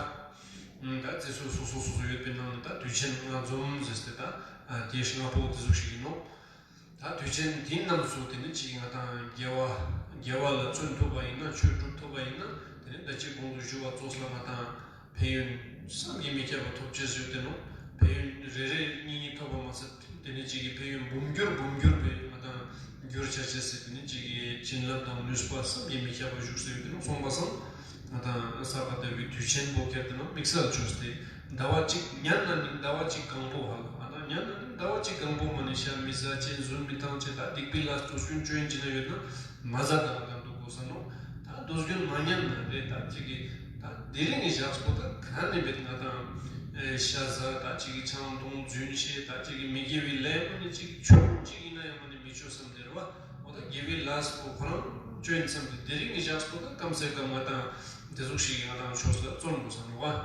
པ། ད་རྩི་སྲོལ་སོ་སོ་སོ་སོ་ཡོད་པའི་ནང་ནས་ད་དུས་ཆེན་ལྔ་འཛོམས་ཟེར་ཏེ་ད་དེའི་ལྔ་པོ་དེ་ཟུག་ཞིག་ཡིན་ནོག། ད་དུས་ཆེན་འདི་རྣམས་སུ་དེ་ནི་ཅིག་ང་དང་དགེ་བ་དགེ་བ་ལ་བརྩོན་ཐུབ་པ་ཡིན་ན་ཆོས་སྒྲུབ་ཐུབ་པ་ཡིན་ན་དེ་ནི་ད་ཅི་གོང་དུ་ཞུ་བ་ཙོགས་ལ་ང་དང་ཕན་ཡོན་བསམ་གྱིས་མི་ཁྱབ་པ་ཐོབ་ཅེས་ཡོད་དེ་ནོག། ཕན་ཡོན་རེ་རེ་གཉིས་གཉིས་ཐོབ་པ་མ་ཟད་དེ་ནི་ཅིག་གི་ཕན་ཡོན་འབུམ་འགྱུར་འབུམ་འགྱུར་བའི་ང་དང་འགྱུར་ཆ་ཅེས་སི་དེ་ནི་ཅིག་གི་བྱིན་རླབས་དང་ནུས་པ་བསམ་གྱིས་མི་ཁྱབ་པ་བཞུགས་སེ་ཡོད་དེ་ནོག། སོང་པ་སང་ང་དང་ས་ག་ཟླ་བའི་དུས་ཆེན་པོ་ཁྱེར་ཏེ་ན་དམིགས་བསལ་བཅོས་ཏེ་ཟླ་བ་གཅིག་ཉན་ན་ནི་ཟླ་བ་གཅིག་གང་པོ་ཧ་ལ་ང་དང་ཉན་ན་ནི་ཟླ་བ་གཅིག་གང་པོ་མ་ནི་ཤ་མི་ཟ་ཅེས་རྫུན་མི་ཐང་ཅེས་ད་སྡིག་པའི་ལས་དུ་སུན་ཅོ་ཡིན་ཅི་ན་ཡོད་ན་མ་ཟ་ད་ང་དང་འདུག་དགོས་ས་ནོག། ད་དུས་རྒྱུན་མ་ཉན་ན་རེད། ད་ཅིག་གི་ད་དེ་རིང་གི་ཞག་པོ་ད་ག་ནི་བེད་ང་དང་ཤ་ཟ་ད་ཅིག་གི་ཆང་འཐུང་རྫུན་བཤད་ད་ཅིག་གི་མི་དགེ་བའི་ལས་མ་ནི་ཅིག་ཆུང་ཅིག་ཡིན་ན་ཡང་མ་ནི་མི་ཆོས་སམ་དེ་རེད་བ། འོ་ད་དགེ་བའི་ལས་པོ་ཁོ་རང་ཅོ་ཡིན་བསམ་སྟེ་དེ་རིང་གི་ཞག་པོ་ད་སྐམ་སེ་སྐམ་ང་དང་དེ་ཟུག་ཞིག་ང་དང་ཆོས་ལ་བརྩོན་དགོས་ས་ནོག་པ།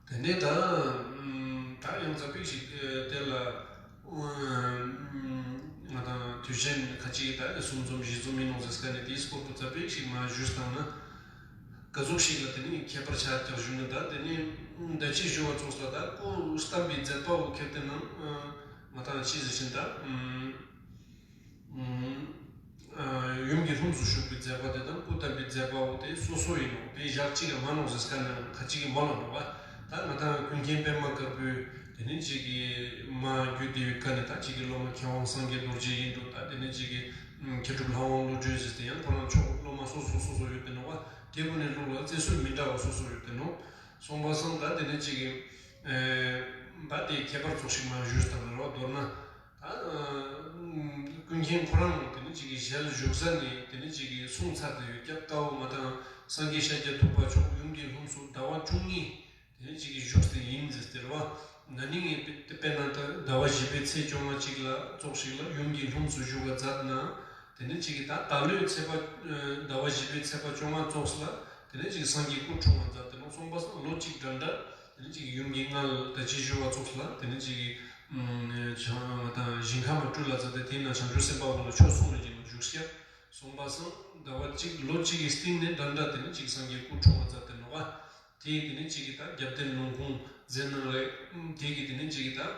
དེ་ནས་ད་ད་ཡང་ཙ་པིག་ཞིག་དེ་ལ་ང་དང་དུས་ཆེན་ཁ་ཅིག་ད་གསུམ་འཛོམས་བཞི་འཛོམས་ཡིན་ནོག་ཟེར་ཁན་ནི་དེའི་སྐོར་དུ་ཙ་པིག་ཞིག་མ་ཞུས་བཏང་ན་ག་ཟུག་ཞིག་ལ་དེ་ནི་ཁྱད་པར་ཆགས་ཀྱག་ཞུ་ན་ད་དེ་ནི་ད་ཅི་ཞུ་བ་ཙོགས་ལ་ད་སྐུ་བལྟམས་པའི་མཛད་པ་བོ་ཁྱེར་ཏེ་ན་ང་དང་ཅི་ཟེར་ཞིན་ད། ཡུམ་གྱི་ལྷུམས་སུ་ཞུགས་པའི་མཛད་པ་དེ་དང་སྐུ་བལྟམས་པའི་མཛད་པ་བོ་དེ་སོ་སོ་ཡིན་ནོག། དེ་ཞག་གཅིག་གི་མ་ནོག་ཟེར་ཁན་ནི་ཁ་ཅིག་གི་མ་ལོ་ནོག་པ། ད་ང་དང་ཀུན་མཁྱེན་པད་མ་དཀར་པོའི་དེ་ནི་ཅིག་གི་མ་རྒྱུད་དེ་ཡོད་ཁན་ནི་ད་ཅིག་གི་སློབ་མ་མཁས་དབང་སངས་རྒྱས་རྡོ་རྗེ་ཡིན་འགྲོ། ད་དེ་ནི་ཅིག་གི་མཁས་གྲུབ་ལྷ་དབང་བློ་གྲོས་ཟེར་ཏེ་ཡང་ཁོ་རང་ཕྱོགས་སློབ་མ་སོ་སོ་སོ་སོ་ཡོད་དེ་ནོག་པ། དེ་གུན་ནི་ལུགས་ལ་བརྩི་སྲོལ་མི་འདྲ་བ་སོ་སོ་ཡོད་དེ་ནོག། སོང་པ་སང་ད་དེ་ནི་ཅིག་གི་ཨེ་ད་དེ་ཁྱད་པར་ཙོགས་ཤིག་མ་ཞུས་བཏང་ན་རོ། མདོར་ན། ད་ཀུན་མཁྱེན་ཁོ་རང་དེ་ནི་ཅིག་གི་ཞལ་བཞུགས་ས་ནི་དེ་ནི་ཅིག་གི་གསུངས་ཚར་ཏེ་ཡོད་ཀྱག། ཀ་བོ་ང་དང་སངས་རྒྱས་ཤཱཀྱ་ཐུབ་པ་མཆོག་ཡུམ་གྱི་ལྷུམས་སུ་ཟླ་བ་བཅུ་གཉིས་དེ་ནི་ཅིག་གི་བཞུགས་ཏེ་ཡིན་ཟེར་ཏེ་རེད་བ། ན་ནིང་ངས་དཔེར་ན་ད་ཟླ་བ་བཞི་པའི་ཚེས་བཅོ་ལྔ་གཅིག་ལ་ཙོགས་ཤིག་ལ་ཡུམ་གྱི་ལྷུམས་སུ་བཞུགས་པ་མཛད་ན། དེ་ནི་ཅིག་གི་ད་ད་ལོའི་ཚེས་པ་ཟླ་བ་བཞི་པའི་ཚེས་པ་བཅོ་ལྔ་ཙོགས་ལ་དེ་ནི་ཅིག་སངས་རྒྱས་སྐུ་འཁྲུངས་པ་མཛད་དེ་ནོག། སོང་པ་སང་ལོ་གཅིག་འདྲ་འདྲ་དེ་ནི་ཅིག་ཡུམ་གྱི་མངལ་ད་ཅི་ཞུ་བ་ཙོགས་ལ་དེ་ནི་ཅིག་གི་ཞིང་ཁམས་སྤྲུལ་ལ་མཛད་དེ་དེ་ན་བྱང་ཆུབ་སེམས་དཔའ་བོ་ལ་ཆོས་གསུངས་ནས་ཀྱི་ནོག་བཞུགས་ཤག། སོང་པ་སང་ཟླ་བ་གཅིག་ལོ་གཅིག་གི་སྟེང་ནས་འདྲ་འདྲ་དེ་ནི་ཅིག་སངས་རྒྱས་སྐུ་འཁྲུངས་པ་མཛད་དེ་ནོག་པ། དེ་དེ་ནི་ཅིག་གི་ད་རྒྱབ་རྟེན་ལུང་ཁུངས་མཛད་གནང་རེད། དེ་གི་དེ་ནི་ཅིག་གི་ད།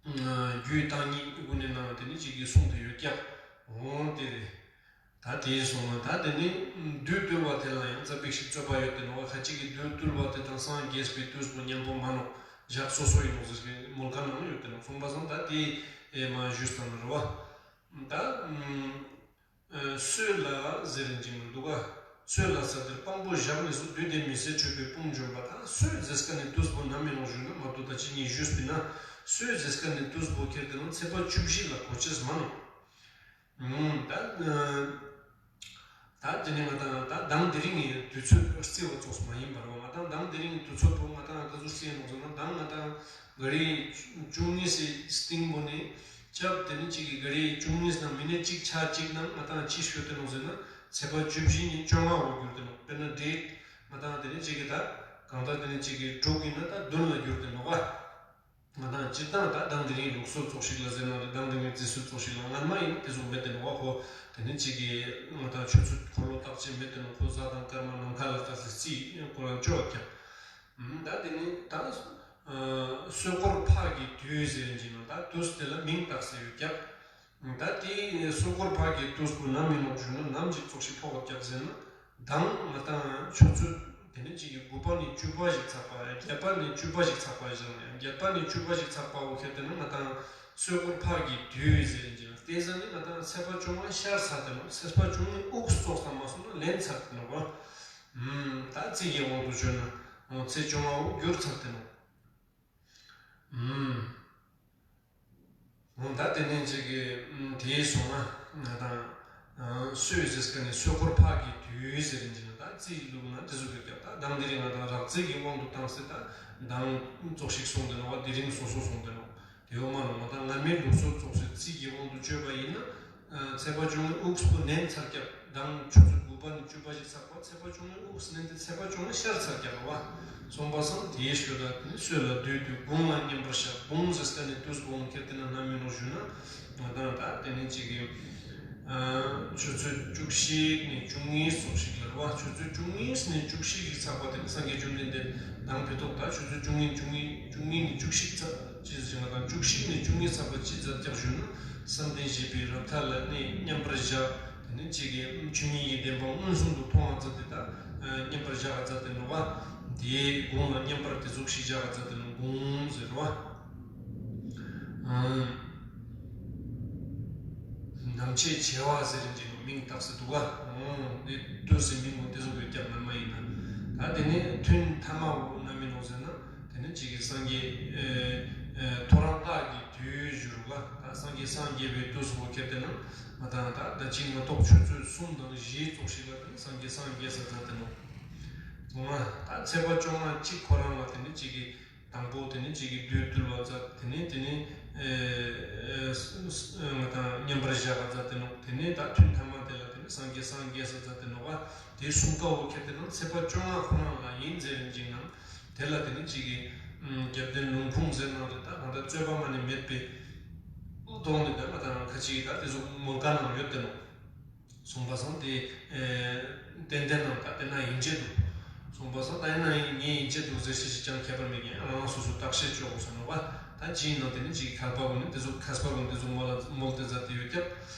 རྒྱུད་བརྟག་གཉིས་ཀུན་ནས་ནང་དེ་ནི་ཅིག་གི་གསུངས་ཏེ་ཡོད་ཀྱག། འོ་དེ་རེད། ད་དེ་སོང་ན་ད་དེ་ནི་བདུད་བཏུལ་བ་དེ་ལ་ཡང་ཙ་པིག་ཞིག་རྩོད་པ་ཡོད་དེ་ནོག། ཁ་ཅིག་གི་བདུད་བཏུལ་བ་དེ་དང་སངས་རྒྱས་པའི་དུས་པོ་མཉམ་པོ་མ་ནོག། ཞག་སོ་སོ་ཡིན་ནོག་ཟེར་མཁན་མོལ་ཁན་ནང་ཡོད་དེ་ནོག། སོང་པ་སང་ད་དེ་མ་ཞུས་ཙམ་རེད་བ། ད་ཨ་སྲོད་ལ་ཟེར་རིན་ཅིག་མི་འདུག་ག། སྲོད་ལ་ས་དེར་དཔང་པོ་བཞག་ནས་སུ་བདུད་དེ་མི་བཟད་ཁྲོས་པའི་དཔུང་འཇོམས་པ། ད་སྲོད་ཟེར་ཁན་ནི་དུས་པོ་ནམ་ཡིན་ནོག་ཞུ་ན་མ་ཏོ་ད་ཅི་ཉིད་ཞུས་པ་ཡིན་ན་སྲོད་ཟེར་ཁན་ནི་དུས་པོ་ཁྱེར་ཏེ་ན་ཚེས་པ་བཅུ་བཞི་ལ་གོ་ཅེས་མ་ནོག། ཨུམ། ད་ཨ་ད་དེ་ནི་ང་དང་ད་མདང་དེ་རིང་གི་དུས་ཚོད་རྩི་བ་ཙོགས་མ་ཡིན་པར་བ། ང་དང་མདང་དེ་རིང་གི་དུས་ཚོད་པོ་ང་དང་ག་ཟུག་རྩི་ཡིན་ནོག་ཟེར་ན་མདང་ང་དང་ག་རེ་བཅུ་གཉིས་སི་སྟིང་པོ་ནི་ཅབ་དེ་ནི་ཅིག་གི་ག་རེ་བཅུ་གཉིས་ནང་མི་ནི་ཅིག་ཆ་ཅིག་ནང་ང་དང་ཅི་ཤོད་དེ་ནོག་ཟེར་ན་ཚེས་པ་བཅུ་བཞི་ནི་བཅོ་ལྔ་བོ་གྱུར་ཏེ་ནོག། དཔེར་ན་ཌེཊ་ང་དང་དེ་ནི་ཅིག་གི་ད་གང་ལྟར་དེ་ནི་ཅིག་གི་དྲུག་ཡིན་ན་ད་བདུན་ལ་གྱུར་ཏེ་ནོག་ག། ང་དང་སྤྱིར་བཏང་ད་མདང་དེ་རིང་ལུགས་སྲོལ་ཙོགས་ཤིག་ལ་ཟེར་ན་རེད། མདང་དེ་རིང་རྩི་སྲོལ་ཙོགས་ཤིག་ལ་སྔན་མ་ཡིན་ན་དེ་ཟུག་མེད་དེ་ནོག་ག། ཁོ་དེ་ནི་ཅིག་གི་ང་དང་ཆུ་ཚོད་འཁོར་ལོ་བརྟག་ཅེས་མེད་དེ་ནོག། ཁོ་གཟའ་དང་སྐར་མ་ནམ་མཁའ་ལ་བལྟས་ཏེ་རྩི་ཁོ་རང་ཅོ་བ་ཀྱང་། ད་དེ་ནི་ད་ཨ་སྲོད་འཁོར་ཕག་གི་དུས་ཟེར་ཡིན་ཅིག་ན་ད་དུས་དེ་ལ་མིང་བཏགས་ཏེ་ཡོད་ཀྱག། ད་དེ་སྲོད་འཁོར་ཕག་གི་དུས་པོ་ནམ་ཡིན་ནོག་ཞུ་ན་ནམ་ཞིག་ཙོགས་ཤིག་ཕོག་ག་ཀྱག་ཟེར་ན་མདང་ང་དང་ཆུ་ཚོད་དེ་ནི་ཅིག་གི་དགུ་པ་ནི་བཅུ་པ་ཞིག་ཚག་པ་བརྒྱད་པ་ནི་བཅུ་པ་ཞིག་ཚག་པ་བཞག་ནས་བརྒྱད་པ་ནི་བཅུ་པ་ཞིག་ཚག་པ་བོ་ཁྱེར་ཏེ་ན་ང་དང་སྲོད་འཁོར་ཕག་གི་དུས་ཟེར་ཡིན་ཅིག་ན་དེ་ཟ་ནི་ང་དང་ཚེས་པ་བཅོ་ལྔ་ཤར་ཚར་ཏེ་ནོག། ཚེས་པ་བཅོ་ལྔའི་དབུགས་ཙོགས་ཙམ་མ་སོང་ན་ལེན་ཚར་ཏེ་ནོག་པ། ད་རྩིས་ཀྱི་དབང་དུ་བྱས་ན་ཚེས་བཅོ་ལྔ་བོ་གྱུར་ཚར་ཏེ་ནོག། ཨུམ། འོ་ད་དེ་ནས་ཅིག་གི་ཨུམ་དེའི་སོང་ན་ང་དང་ཨ་སྲོད་ཟེར་ཁན་ནི་སྲོད་འཁོར་ཕག་གི་དུས་ཟེར་རིན་ཅིག་ན་ད་རྩིས་ལུགས་ན་དེ་ཟུག་གི་སྐབས་ད་མདང་དེ་རིང་ང་དང་རགས་རྩིས་ཀྱི་དབང་དུ་བཏང་སྟེ་ད་མདང་ཙོགས་ཤིག་སོང་སྟེ་ནོག་པ། དེ་རིང་སོ་སོ་སོང་སྟེ་ནོག། དེ་འོ་མ་ནོག། ང་དང་སྔ་མའི་ལུགས་སྲོལ་ཙོགས་སེ་རྩིས་ཀྱི་དབང་དུ་བཅོས་པ་ཡིན་ན། ཨ་ཚེས་པ་བཅོ་ལྔའི་དབུགས་པོ་ནན་ཚར་ཀྱག། མདང་ཆུ་ཚོད་དགུ་པ་ནི་བཅུ་པ་ཞིག་ཚག་པ་ཚེས་པ་བཅོ་ལྔའི་དབུགས་ནན་ཏེ་ཚེས་པ་བཅོ་ལྔ་ཤར་ཚར་ཀྱག་པ། སོང་པ་སང་དེའི་ཞོ་ད་དེ་ནི་སྲོད་ལ་བདུད་བཏུལ་དགུང་ལ་མཉམ་པར་བཞག། དགུང་ཟེར་ས་ནི་དུས་དགུང་ཁྱེར་ཏེ་ན་ནམ་ཡིན་ནོག་ཞུ་ན་ང་དང་ད་དེ་ནི་ཅིག་གི་ཨ་ཆུ་ཚོད་བཅུ་གཅིག་ནས་བཅུ་གཉིས་ཙོགས་ཤིག་ལ་རེད་བ། ཆུ་ཚོད་བཅུ་གཉིས་ནས་བཅུ་གཅིག་ཞིག་ཚག་པ་དེ་ནི་སངས་རྒྱས་བཅོམ་ལྡན་འདས་མདང་ཕེ་ཏོག་ད་ཆུ་ཚོད་བཅུ་གཉིས་བཅུ་གཉིས་བཅུ་གཉིས་ནས་བཅུ་གཅིག་ཚག་ཅི་ཟེར་ང་དང་བཅུ་གཅིག་ནས་བཅུ་གཉིས་ཚག་པ་ཅི་མཛད་ཀྱག་ཞུ་ན་བསམ་གཏན་བཞི་པའི་རབ་མཐའ་ལ་ནི་མཉམ་པར་བཞག། དེ་ནི་ཅིག་གི་ཆོས་ཉིད་ཀྱི་བདེན་པ་མངོན་སུམ་དུ་མཐོང་བ་མཛད་དེ་ད་མཉམ་པར་བཞག་ག་མཛད་དེ་ནོག་པ། དེའི་དགུང་ལ་མཉམ་པར་དེ་ཟུག་ཤིག་བཞག་ག་མཛད་དེ་ནོག། དགུང་ཟེར་བ། ནམ་ཕྱེད་བྱེ་བ་ཟེར་རིན་ཅིག་མིང་བཏགས་སེ་འདུག་ག། འོ་དེ་ལྟོས་སེ་མིང་པོ་དེ་ཟུག་ཡོད་ཀྱག་ནམ་མ་ཡིན་ན། ད་དེ་ནི་ཐུན་ཐ་མ་བོ་ནམ་ཡིན་ནོག་ཟེར་ན་དེ་ནི་ཅིག་གི་སངས་རྒྱས་ཨེ་ཨེ་ཐོ་རངས་ལྷ་གི་དུས་ཞུ་རུ་ག། ད་སངས་རྒྱས་སངས་རྒྱས་པའི་དུས་སུ་ཁྱེར་ཏེ་ན་ང་དང་ད་ད་ཅིག་ང་ཏོག་ཆུ་ཚོད་གསུམ་དང་བཞི་ཙོགས་ཤིག་ལ་དེ་ནི་སངས་རྒྱས་སངས་རྒྱས་ས་མཛད་དེ་ནོག། འོ་ན་ད་ཚེས་པ་བཅོ་ལྔ་གཅིག་ཁོ་རང་ལ་དེ་ནི་ཅིག་གི་དང་པོ་དེ་ནི་ཅིག་གི་བདུད་བཏུལ་བ་མཛད། དེ་ནི་དེ་ནི་ཨེ་ཨེ་ང་དང་མཉམ་པར་བཞག་ག་མཛད་དེ་ནོག། དེ་ནི་ད་ཐུན་ཐ་མ་དེ་ལ་དེ་ནི་སངས་རྒྱས་སངས་རྒྱས་ས་མཛད་དེ་ནོག་པ། དེའི་གསུང་སྐབས་བོ་ཁྱེར་ཏེ་ན་ཚེས་པ་བཅོ་ལྔ་ཁོ་རང་ལ་ཡིན་ཟེར་རིན་ཅིག་ན་དེ་ལ་དེ་ནི་ཅིག་གི་རྒྱབ་རྟེན་ལུང་ཁུངས་ཟེར་ན་རེད། ད་གང་ལྟར་རྩོད་པ་མ་ནི་མེད་པའི་ཐོག་ནས་ད་ང་དང་ཁ་ཅིག་ད་དེ་ཚོ་མོལ་ཁན་ནང་ཡོད་དེ་ནོག། སོང་པ་སང་དེ་ཨེ་ཏན་ཏན་ནང་ད་དེ་ན་ཡིན་ཆེད་དུ། སོང་པ་སང་ད་ཡིན་ན་ཡིན་ངས་ཡིན་ཆེད་དུ་ཟེར་ཤེས་ཤིག་ཅང་ཁྱད་པར་མེད་ཀྱང་རང་རང་སོ་སོ་བརྟག་དཔྱད་ཆོག་གོ་ས་ནོག་པ། ད་ཅི་ཡིན་ནང་དེ་ནི་ཅིག་མཁས་པ་ཀུན་ནི་དེ་ཚོ་མཁས་པ་ཀུན་དེ་ཚོ་མོལ་ལ་མོལ་ཏེ་མཛད་དེ་ཡོད་ཀྱག།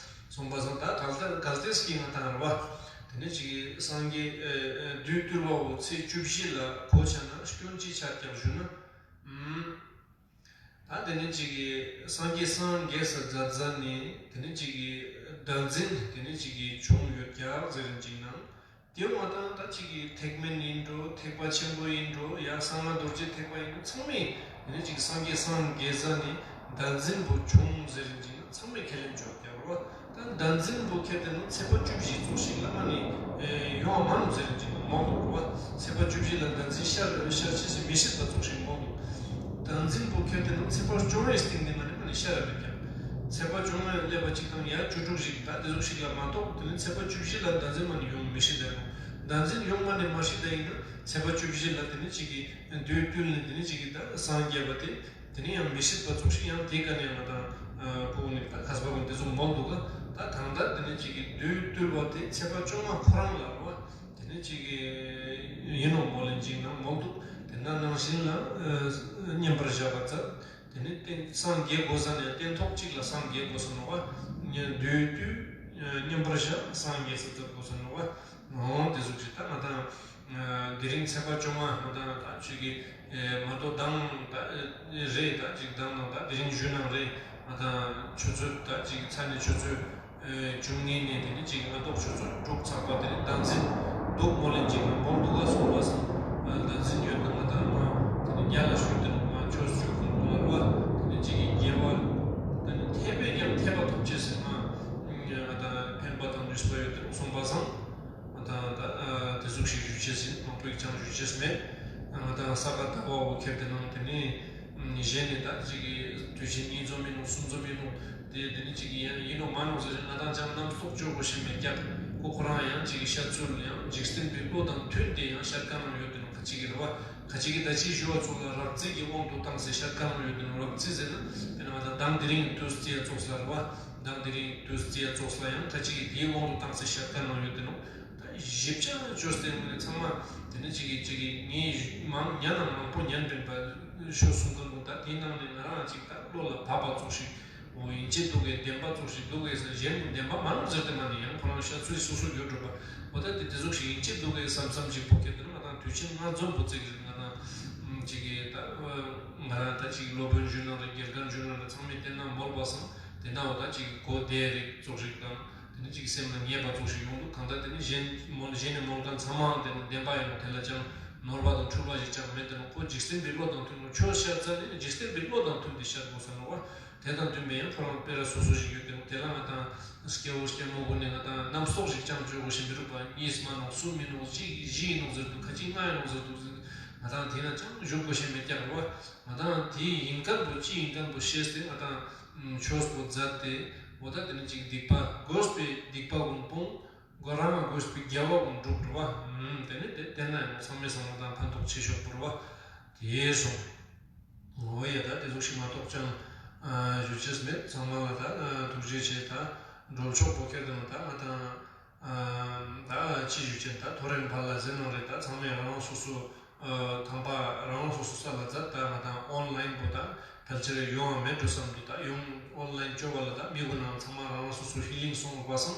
སོང་པ་སང་ད་གལ་ཏེ་གལ་ཏེ་ཞིག་ང་དང་རེད་བ། དེ་ནི་ཅིག་སངས་རྒྱས་ཨེ་ཨེ་བདུད་བཏུལ་བ་བོ་ཚེས་བཅུ་བཞི་ལ་གོ་ཆ་ན་སྐྱོན་ཅི་ཆ་ཀྱག་ཞུ་ན། ཨུམ། ད་དེ་ནི་ཅིག་གི་སངས་རྒྱས་སངས་རྒྱས་ས་མཛད་མཛད་ནི་དེ་ནི་ཅིག་གི་བདག་འཛིན་དེ་ནི་ཅིག་གི་བྱུང་ཡོད་ཀྱག་ཟེར་རིན་ཅིག་ན། དེ་འོ་ད་ད་ཅིག་གི་ཐེག་དམན་ཡིན་འགྲོ་ཐེག་པ་ཆེན་པོ་ཡིན་འགྲོ་ཡ་གསང་སྔགས་རྡོ་རྗེ་ཐེག་པ་ཡིན་འགྲོ་ཚང་མས་དེ་ནི་ཅིག་སངས་རྒྱས་སངས་རྒྱས་ས་ནི་བདག་འཛིན་པོ་བྱུང་ཟེར་རིན་ཅིག་ན་ཚང་མས་ཁས་ལེན་ཆོག་ཀྱག་རོ། ད་བདག་འཛིན་པོ་ཁྱེར་ཏེ་ན་ཚེས་པ་བཅུ་བཞི་ཙོགས་ཤིག་ལ་མ་ནི་ཡོང་བ་མ་ནུག་ཟེར་རིན་ཅིག་ན་མོལ་དུག་རོ། ཚེས་པ་བཅུ་བཞི་ལ་བདག་འཛིན་ཤར་ཤར་ཆེས་སི་མི་སྲིད་པ་ཙོགས་ཤིག་མོལ་དུག། བདག་འཛིན་པོ་ཁྱེར་ཏེ་ན་ཚེས་པ་བཅོ་ལྔའི་སྟེང་དེ་མ་ནི་མ་ནི་ཤར་ར་མེད་ཀྱག། ཚེས་པ་བཅོ་ལྔ་སླེབས་པ་ཅིག་དང་ཡ་བཅུ་དྲུག་ཞིག་ད་དེ་ཙོགས་ཤིག་ལ་མ་གཏོགས་དེ་ནི་ཚེས་པ་བཅུ་བཞི་ལ་བདག་འཛིན་མ་ནི་ཡོང་མི་སྲིད་ད་རུང་བདག་འཛིན་ཡོང་མ་ནི་མ་སྲིད་ད་ཡིན་ན་ཚེས་པ་བཅུ་བཞི་ལ་དེ་ནི་ཅིག་གི་བདུད་བཏུལ་ནི་དེ་ནི་ཅིག་གི་ད་སངས་རྒྱས་པ་དེ། དེ་ནི་ཡང་མི་སྲིད་པ་ཙོགས་ཤིག་ཡང་དེ་ཀ་ནས་ང་དང་ཨ་ཕོ་ནི་ད་མཁས་པ་ཀུན་དེ་ཙོགས་མོལ་དུག་ག། ད་གང་ལྟར་དེ་ནི་ཅིག་གི་བདུད་བཏུལ་བ་དེ་ཚེས་པ་བཅོ་ལྔ་ཁོ་རང་ལ་རོ། དེ་ནི་ཅིག་གི་ཡིན་ནོག་མོལ་ལེན་ཅིག་ན་མོལ་དུག། དེ་ན་ནང་བཞིན་ལ་ཨ་མཉམ་པར་བཞག་པ་ཙམ་ དེ་ནི་སངས་རྒྱས་དགོས་ས་ནི་སྟན་ཐོག་གཅིག་ལ་སངས་རྒྱས་དགོས་ས་ནོག་པ། དུས་དུས་མཉམ་པར་བཞག་སངས་རྒྱས་ས་ཙོགས་དགོས་ས་ནོག་པ། འོ་དེ་ཟུག་ཅིག་ད་ང་དང་དེ་རིང་ཚེས་པ་བཅོ་ལྔ་ང་དང་ད་ཅིག་གི་མ་གཏོགས་མདང་ད་རེད། ད་ཅིག་མདང་དང་ད་དེ་རིང་ཞུ་ནང་རེད། ང་དང་ཆུ་ཚོད་ད་ཅིག་ཚ་ནི་ཆུ་ཚོད་བཅུ་གཉིས་ནས་དེ་ནི་ཅིག་སྔ་ཏོག་ཆུ་ཚོད་དྲུག་ཚག་པ་དེ་ནི་བདག་འཛིན་འདུག་མོ་ལེན་ཅིག་ལ་མོལ་འདུག་ག་སོང་པ་སང་བདག་འཛིན་ཡོད་དེ་ང་དང་མ་དེ་ནི་རྒྱ་ལ་ཞུ་དེ་ནི་མ་ཆོས་ཆོས་ཁུངས་དུ་ལ་རུ་བ་དེ་ནི་ཅིག་གི་དགེ་བ་དེ་ནི་ཐེབས་པས་ཀྱང་ཐེབས་པ་ཐོབ་ཅེས་ཟེར་མ་ང་དང་ཕན་པ་དང་ནུས་པ་ཡོད་དེ་སོང་པ་སང་ང་དང་ད་དེ་ཟུག་ཞིག་ཞུ་ཅེས་ཡིན། མང་པོ་ཡིག་ཆ་ཞུ་ཅེས་མེད། ང་དང་ས་ག་ཟླ་བ་འོ་ཁྱེར་དེ་ནང་དེ་ནི། གཞན་ནི་ད་ཅིག་གི་དུས་ཆེན་གཉིས་འཛོམས་ཡིན་ནོ་གསུམ་འཛོམས་ཡིན་ནོ་དེ་དེ་ནི་ཅིག་གི་ཡང་ཡིན་ནོ་མ་ནོ་ཟེར་ང་དང་ཅང་རྣམ་རྟོག་བཅོ་དགོས་ཤེས་མེད་ཀྱག་ཁོ་ཁོ་རང་ཡང་ཅིག་གི་ཤ་ཚུལ་ཡང་འཇིག་རྟེན་པའི་བློ་དང་མཐུན་ཏེ་ཡང་ཤར་ཁ་ནང་ཡོད་དེ་ནོ་ཁ་ཅིག་གི་རེད་བ། ཁ་ཅིག་གི་ད་ཅི་ཞུ་བ་ཚོ་ལ་རག་རྩིས་ཀྱི་དབང་དུ་བཏང་སྟེ་ཤར་ཁ་ནང་ཡོད་དེ་ནོ། རག་རྩིས་ཟེར་ན་དེ་ནི་ང་དང་མདང་དེ་རིང་དུས་རྩིས་ཡ་ཙོགས་ལ་རེད་བ། མདང་དེ་རིང་དུས་རྩིས་ཡ་ཙོགས་ལ་ཡང་ཁ་ཅིག་གི་དེའི་དབང་དུ་བཏང་སྟེ་ཤར་ཁ་ནང་ཡོད་དེ་ནོ། ད་ཞིབ་ཆ་བཅོས་ཏེ་ངོས་ནས་ཚང་མ་དེ་ནི་གཅིག་གིས་གཅིག་གིས་ངས་མང་ཉན་ན་མང་པོ་ཉན་པིན་པ་ཤོད་གསུང་གི་འདུག་ད་དེའི་ནང་ནས་ང་རང་གཅིག་ད་བློ་ལ་བབས་པ་ཙོགས་ཤིག་འོ་ཡིན་གཅིག་འདུག་གས་བདེན་པ་ཙོགས་ཤིག་འདུག་གས་ཟེར་གཞན་གྱི་བདེན་པ་མ་ནོ་ཟེར་ཏེ་མ་ནི་ཡང་ཁོ་རང་ཤ་ཚུལ་སོ་སོ་ཡོད་འགྲོ་པ། འོ་ད་དེ་དེ་ཟུག་ཞིག་ཡིན་གཅིག་འདུག་གས་བསམ་བསམ་ཞིག་པོ་ཁྱེར་དེ་ནི་ང་དང་དུས་ཆེན་ལྔ་འཛོམས་པོ་བརྩི་གི་རེད། ང་དང་གཅིག་གིས་ད་ང་རང་ད་གཅིག་སློབ་དཔོན་ཞུ་ན་རེད། དགེ་རྒན་ཞུ་ན་རེད། ཚང་མས་བལྟས་ན་མོལ་བ་སང་དེ་ན་འོ་ད་གཅིག་གོ་བདེ་རིགས་ཙོགས་ཤིག་དང་། དེ་ནི་གཅིག་སེམས་ལ་ངེས་པ་ཙོགས་ཤིག་ཡོང་འདུག་གང་ལྟར་དེ་ནི་གཞན་མོལ་གཞན་ནི་མོལ་མཁན་ཚང་མའང་དེ་ནི་བདེན་པ་ཡིན་ནོ། དེ་ལ་ཅང་ནོར་བ་དང་འཁྲུལ་པ་ཞིག་ཅང་མེད་དེ་ནོ། ཁོ་འཇིག་རྟེན་པའི་བློ་དང་མཐུན་ནོ། ཆོས་ཤར་ཚར་ནི་འཇིག་རྟེན་པའི་བློ་དང་མཐུན་ཏེ་ཤར་དགོས་ས་ནོ་བ། དེ་དང་མཐུན་པའི་ཡང་ཁོ་རང་སྤེ་ར་སོ་སོ་ཞིག་ཡོད་དེ་ནོ། དེ་ལ་ང་དང་སྐྱེ་བོ་སྐྱེ་མོ་ཀུན་ནི་ང་དང་རྣམ་རྟོག་ཞིག་ཅང་བཅོ་དགོས་ཤེས་མི་རུག་པ། གཉིས་མ་ནོ་གསུམ་མི་ནོ་གཅིག་བཞི་ཡིན་ནོ་ཟེར་འདུག་ཁ་ཅིག་ལྔ་ཡིན་ནོ་ཟེར་འདུག་ང་དང་དེ་ན་ཅང་བཞུགས་དགོས་ཤེས་མེད་ཀྱག་རེད་བ། ང་དང་དེ་ཡིན་མཁན་པོ་ཅི་ཡིན་མཁན་པོ་ཤེས་ཏེ་ང་དང་ཆོས་པོ་མཛད་དེ། འོ་ད་དེ་ནི་ཅིག་སྡིག་པ་དགོས་པའི་སྡིག་པ་ཀུན་སྤོང་། དགོས་རང་དགོས་པའི་དགེ་བ་ཀུན་སྒྲུབ་རེད་བ། དེ་ནི་དེ་དེ་ན་ཡང་ཚང་མའི་སང་ང་དང་ཕན་ཐོགས་ཆེ་ཤོས་པོ་རེད་བ། དེ་སོང་། འོ་ཡ་ད་དེ་ཟུག་ཞིག་མ་གཏོགས་ཅང་ཞུ་ཅེས་མེད། ཚང་མ་ལ་ད་ཐུགས་རྗེ་ཆེ། ད་འགྲོལ་ཆོག་པོ་ཁྱེར་དེ་ན་ད་ང་དང་ད་ཅི་ཞུ་ཅེས་ད་ཐོ་རེངས་ཕར་ལ་ཟེར་ནང་རེད། ད་ཚང་མས་རང་རང་སོ་སོ་ཨ་ཐང་པ་རང་རང་སོ་སོ་ས་ལ་མཛད། ད་ང་དང་ཨོན་ལའིན་པོ་ད་ཕལ་ཆེར་ཡོང་བ་མེད་འགྲོ་བསམ་འདུག་ད་ཡོང་ཨོན་ལའིན་བཅོ་བ་ལ་ད་མི་ཀུན་ནང་ཚང་མ་རང་རང་སོ་སོ་ཧི་ལིང་སོང་བ་སང་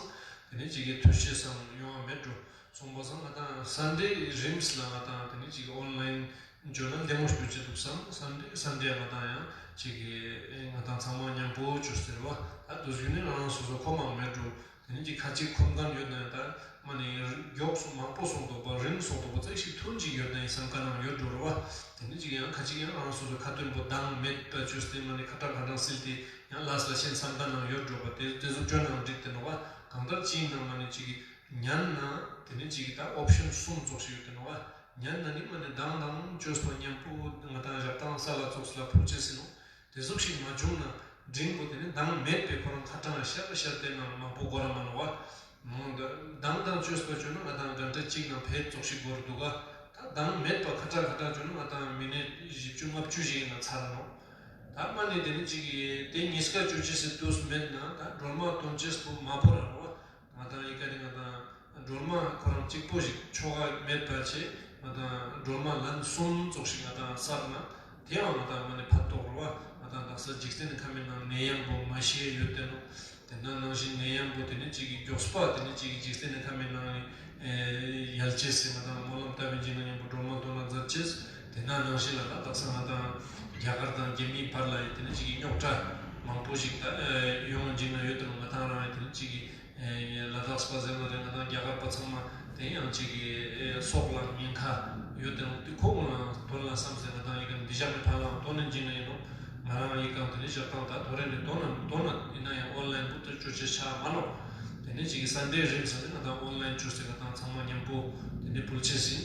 དེ་ནི་ཅིག་གི་དུས་ཆེ་སང་ཡོང་བ་མེད་འགྲོ་སོང་བ་སང་ང་དང་སན་ཌེ་རིམས་ལ་ང་དང་དེ་ནི་ཅིག་གི་ཨོན་ལའིན་བཅོ་ན་ལྡེ་མོ་སྤྲོད་ཅེས་འདུག་བསམ། སན་ཌེ་སན་ཌེ་ང་དང་ཡང་ཅིག་གི་ང་དང་ཚང་མ་མཉམ་པོ་བཅོས་ཟེར་བ། ད་དུས་རྒྱུན་ནི་རང་རང་སོ་སོ་ཁོམ་མང་མེད་འགྲོ། དེ་ནི་ཅིག་ཁ་ཅིག་ཁོམ་མཁན་ཡོད་ན་ཡང་ད་མ་ནི་མགྱོགས་སོང་མང་པོ་སོང་འདུག་པ། རིང་སོང་འདུག་པ། ཙེག་ཞིག་ཐུན་ཅིག་ཡོད་ན་ཡིན་བསམ་ཁ་ནང་ཡོད་འགྲོ་རེད་བ། དེ་ནི་ཅིག་ཡང་ཁ་ཅིག་ཡང་རང་སོ་སོ་ཁ་ཏོན་པོ་འདང་མེད་པ་བཅོས་ཏེ་མ་ནི་ཁ་གྲངས་ཁ་གྲངས་སིལ་ཏེ་ཡང་ལས་ལ་ཤན་བསམ་ཁ་ནང་ཡོད་འགྲོ་པ། དེ་དེ་ཟུག་བཅོས་ནའང་འགྲིག་དེ་ནོག་བ། གང་ལྟར་ཅི་ཡིན་ན་མ་ནི་ཅིག་ཉན་ན་དེ་ནི་ཅིག་ད་ཨོབ་ཤན་གསུམ་ཙོགས་ཤིག་ཡོད་དེ་ནོག་བ། ཉན་ན་ནི་མ་ནི་འདང་དང་བཅོས་པ་མཉམ་པོ་ང་དང་ཞག་དང་ས་ལ་ཙོགས་ལ་ཕུལ་ཅེས་ཡིན་ནོག་དེ་ཟུག་ཞིག་མ་བྱུང་ན་འབྲིང་པོ་དེ་ནི་འདང་མེད་པའི་ཁོ་རང་ཁ་གྲངས་ཤར་ཤར་ཏེ་ནང་མང་པོ་འགོར་ར་མ་ནོག་བ། འདང་དང་བཅོས་པ་བྱུང་ན་ང་དང་གན་ཊ་གཅིག་ནང་ཕེད་ཙོགས་ཤིག་འགོར་འདུག་ག་ད་འདང་མེད་པ་ཁ་གྲངས་ཁ་གྲངས་བྱུང་ན་ང་དང་མི་ནིཊ་བཞི་བཅུ་ལྔ་བཅུ་ཞིག་ནང་ཚར་ནོག་ད་མ་ནི་དེ་ནི་ཅིག་གི་དེ་གཉིས་ཀ་བཅོ་ཅེས་སི་དུས་མེད་ན་ད་སྒྲོལ་མ་འདོན་ཅེས་པོ་མ་བོར་ར་ནོག་བ། ང་དང་ཡི་ག་ནི་ང་དང་སྒྲོལ་མ་ཁོ་རང་གཅིག་པོ་ཞིག་ཆོ་ག་མེད་པ་ཆེ་ང་དང་སྒྲོལ་མ་ལན་གསུམ་ཙོགས་ཤིག་ང་དང་བསགས་ན་དེའང་ང་དང་མ་ནི་ཕན་ཐོགས་རེད་བ། ང་དང་དག་ས་འཇིག་རྟེན་ནི་ཁམས་མི་ནང་ནད་ཡམས་པོ་མ་ཤི་ཡོད་དེ་ནོག་དེ་ན་ནང་བཞིན་ནད་ཡམས་པོ་དེ་ནི་གཅིག་གི་མགྱོགས་པ་དེ་ནི་གཅིག་གི་འཇིག་རྟེན་ནི་ཁམས་མི་ནང་ནི་ཡལ་ཅེས་སི་ང་དང་སྨོན་ལམ་བཏབ་པིན་ཅིག་ན་མཉམ་པོ་སྒྲོལ་མ་འདོན་ན་མཛད་ཅེས། དེ་ན་ནང་བཞིན་ལ་ད་དག་ས་ང་དང་རྒྱ་གར་དང་རྒྱ་མིའི་བར་ལ་ཡི་དེ་ནི་གཅིག་གི་རྙོག་དྲ་མང་པོ་ཞིག་ད་ཡོང་ཅིག་ན་ཡོད་དེ་ནོག་ང་དང་རང་ཡི་དེ་ནི་གཅིག་གི་ལ་དྭགས་པ་ཟེར་ན་རེད། ང་དང་རྒྱ་གར་པ་ཚང་མ་དེ་ཡང་གཅིག་གི་སྲོག་ལ་ཉེན་ཁ་ཡོད་དེ་ནོག་དེ་ཁོ་ཀུན་ལ་དོན་ལ་བསམ་སྟེ་ང་དང་ཡི་ག་འདི་ཞག་ནི་ཕར་ལའང་དོན་ནི་འཇིག་ན་ཡིན་ནོག་ང་རང་ཡི་ག་དེ་ནི་ཞག་དང་ད་ཐོ་རེ་ནི་དོན་ན་དོན་ན་ཡིན་ན་ཡང་ཨོན་ལའིན་བུ་དེ་བཅོ་ཅེས་ཆ་མ་ནོག་དེ་ནི་གཅིག་གི་སན་ཌེ་རིམས་ནི་ང་དང་ཨོན་ལའིན་བཅོས་ཏེ་ང་དང་ཚང་མ་མཉམ་པོ་དེ་ནི་ཕུལ་ཅེས་ཡིན།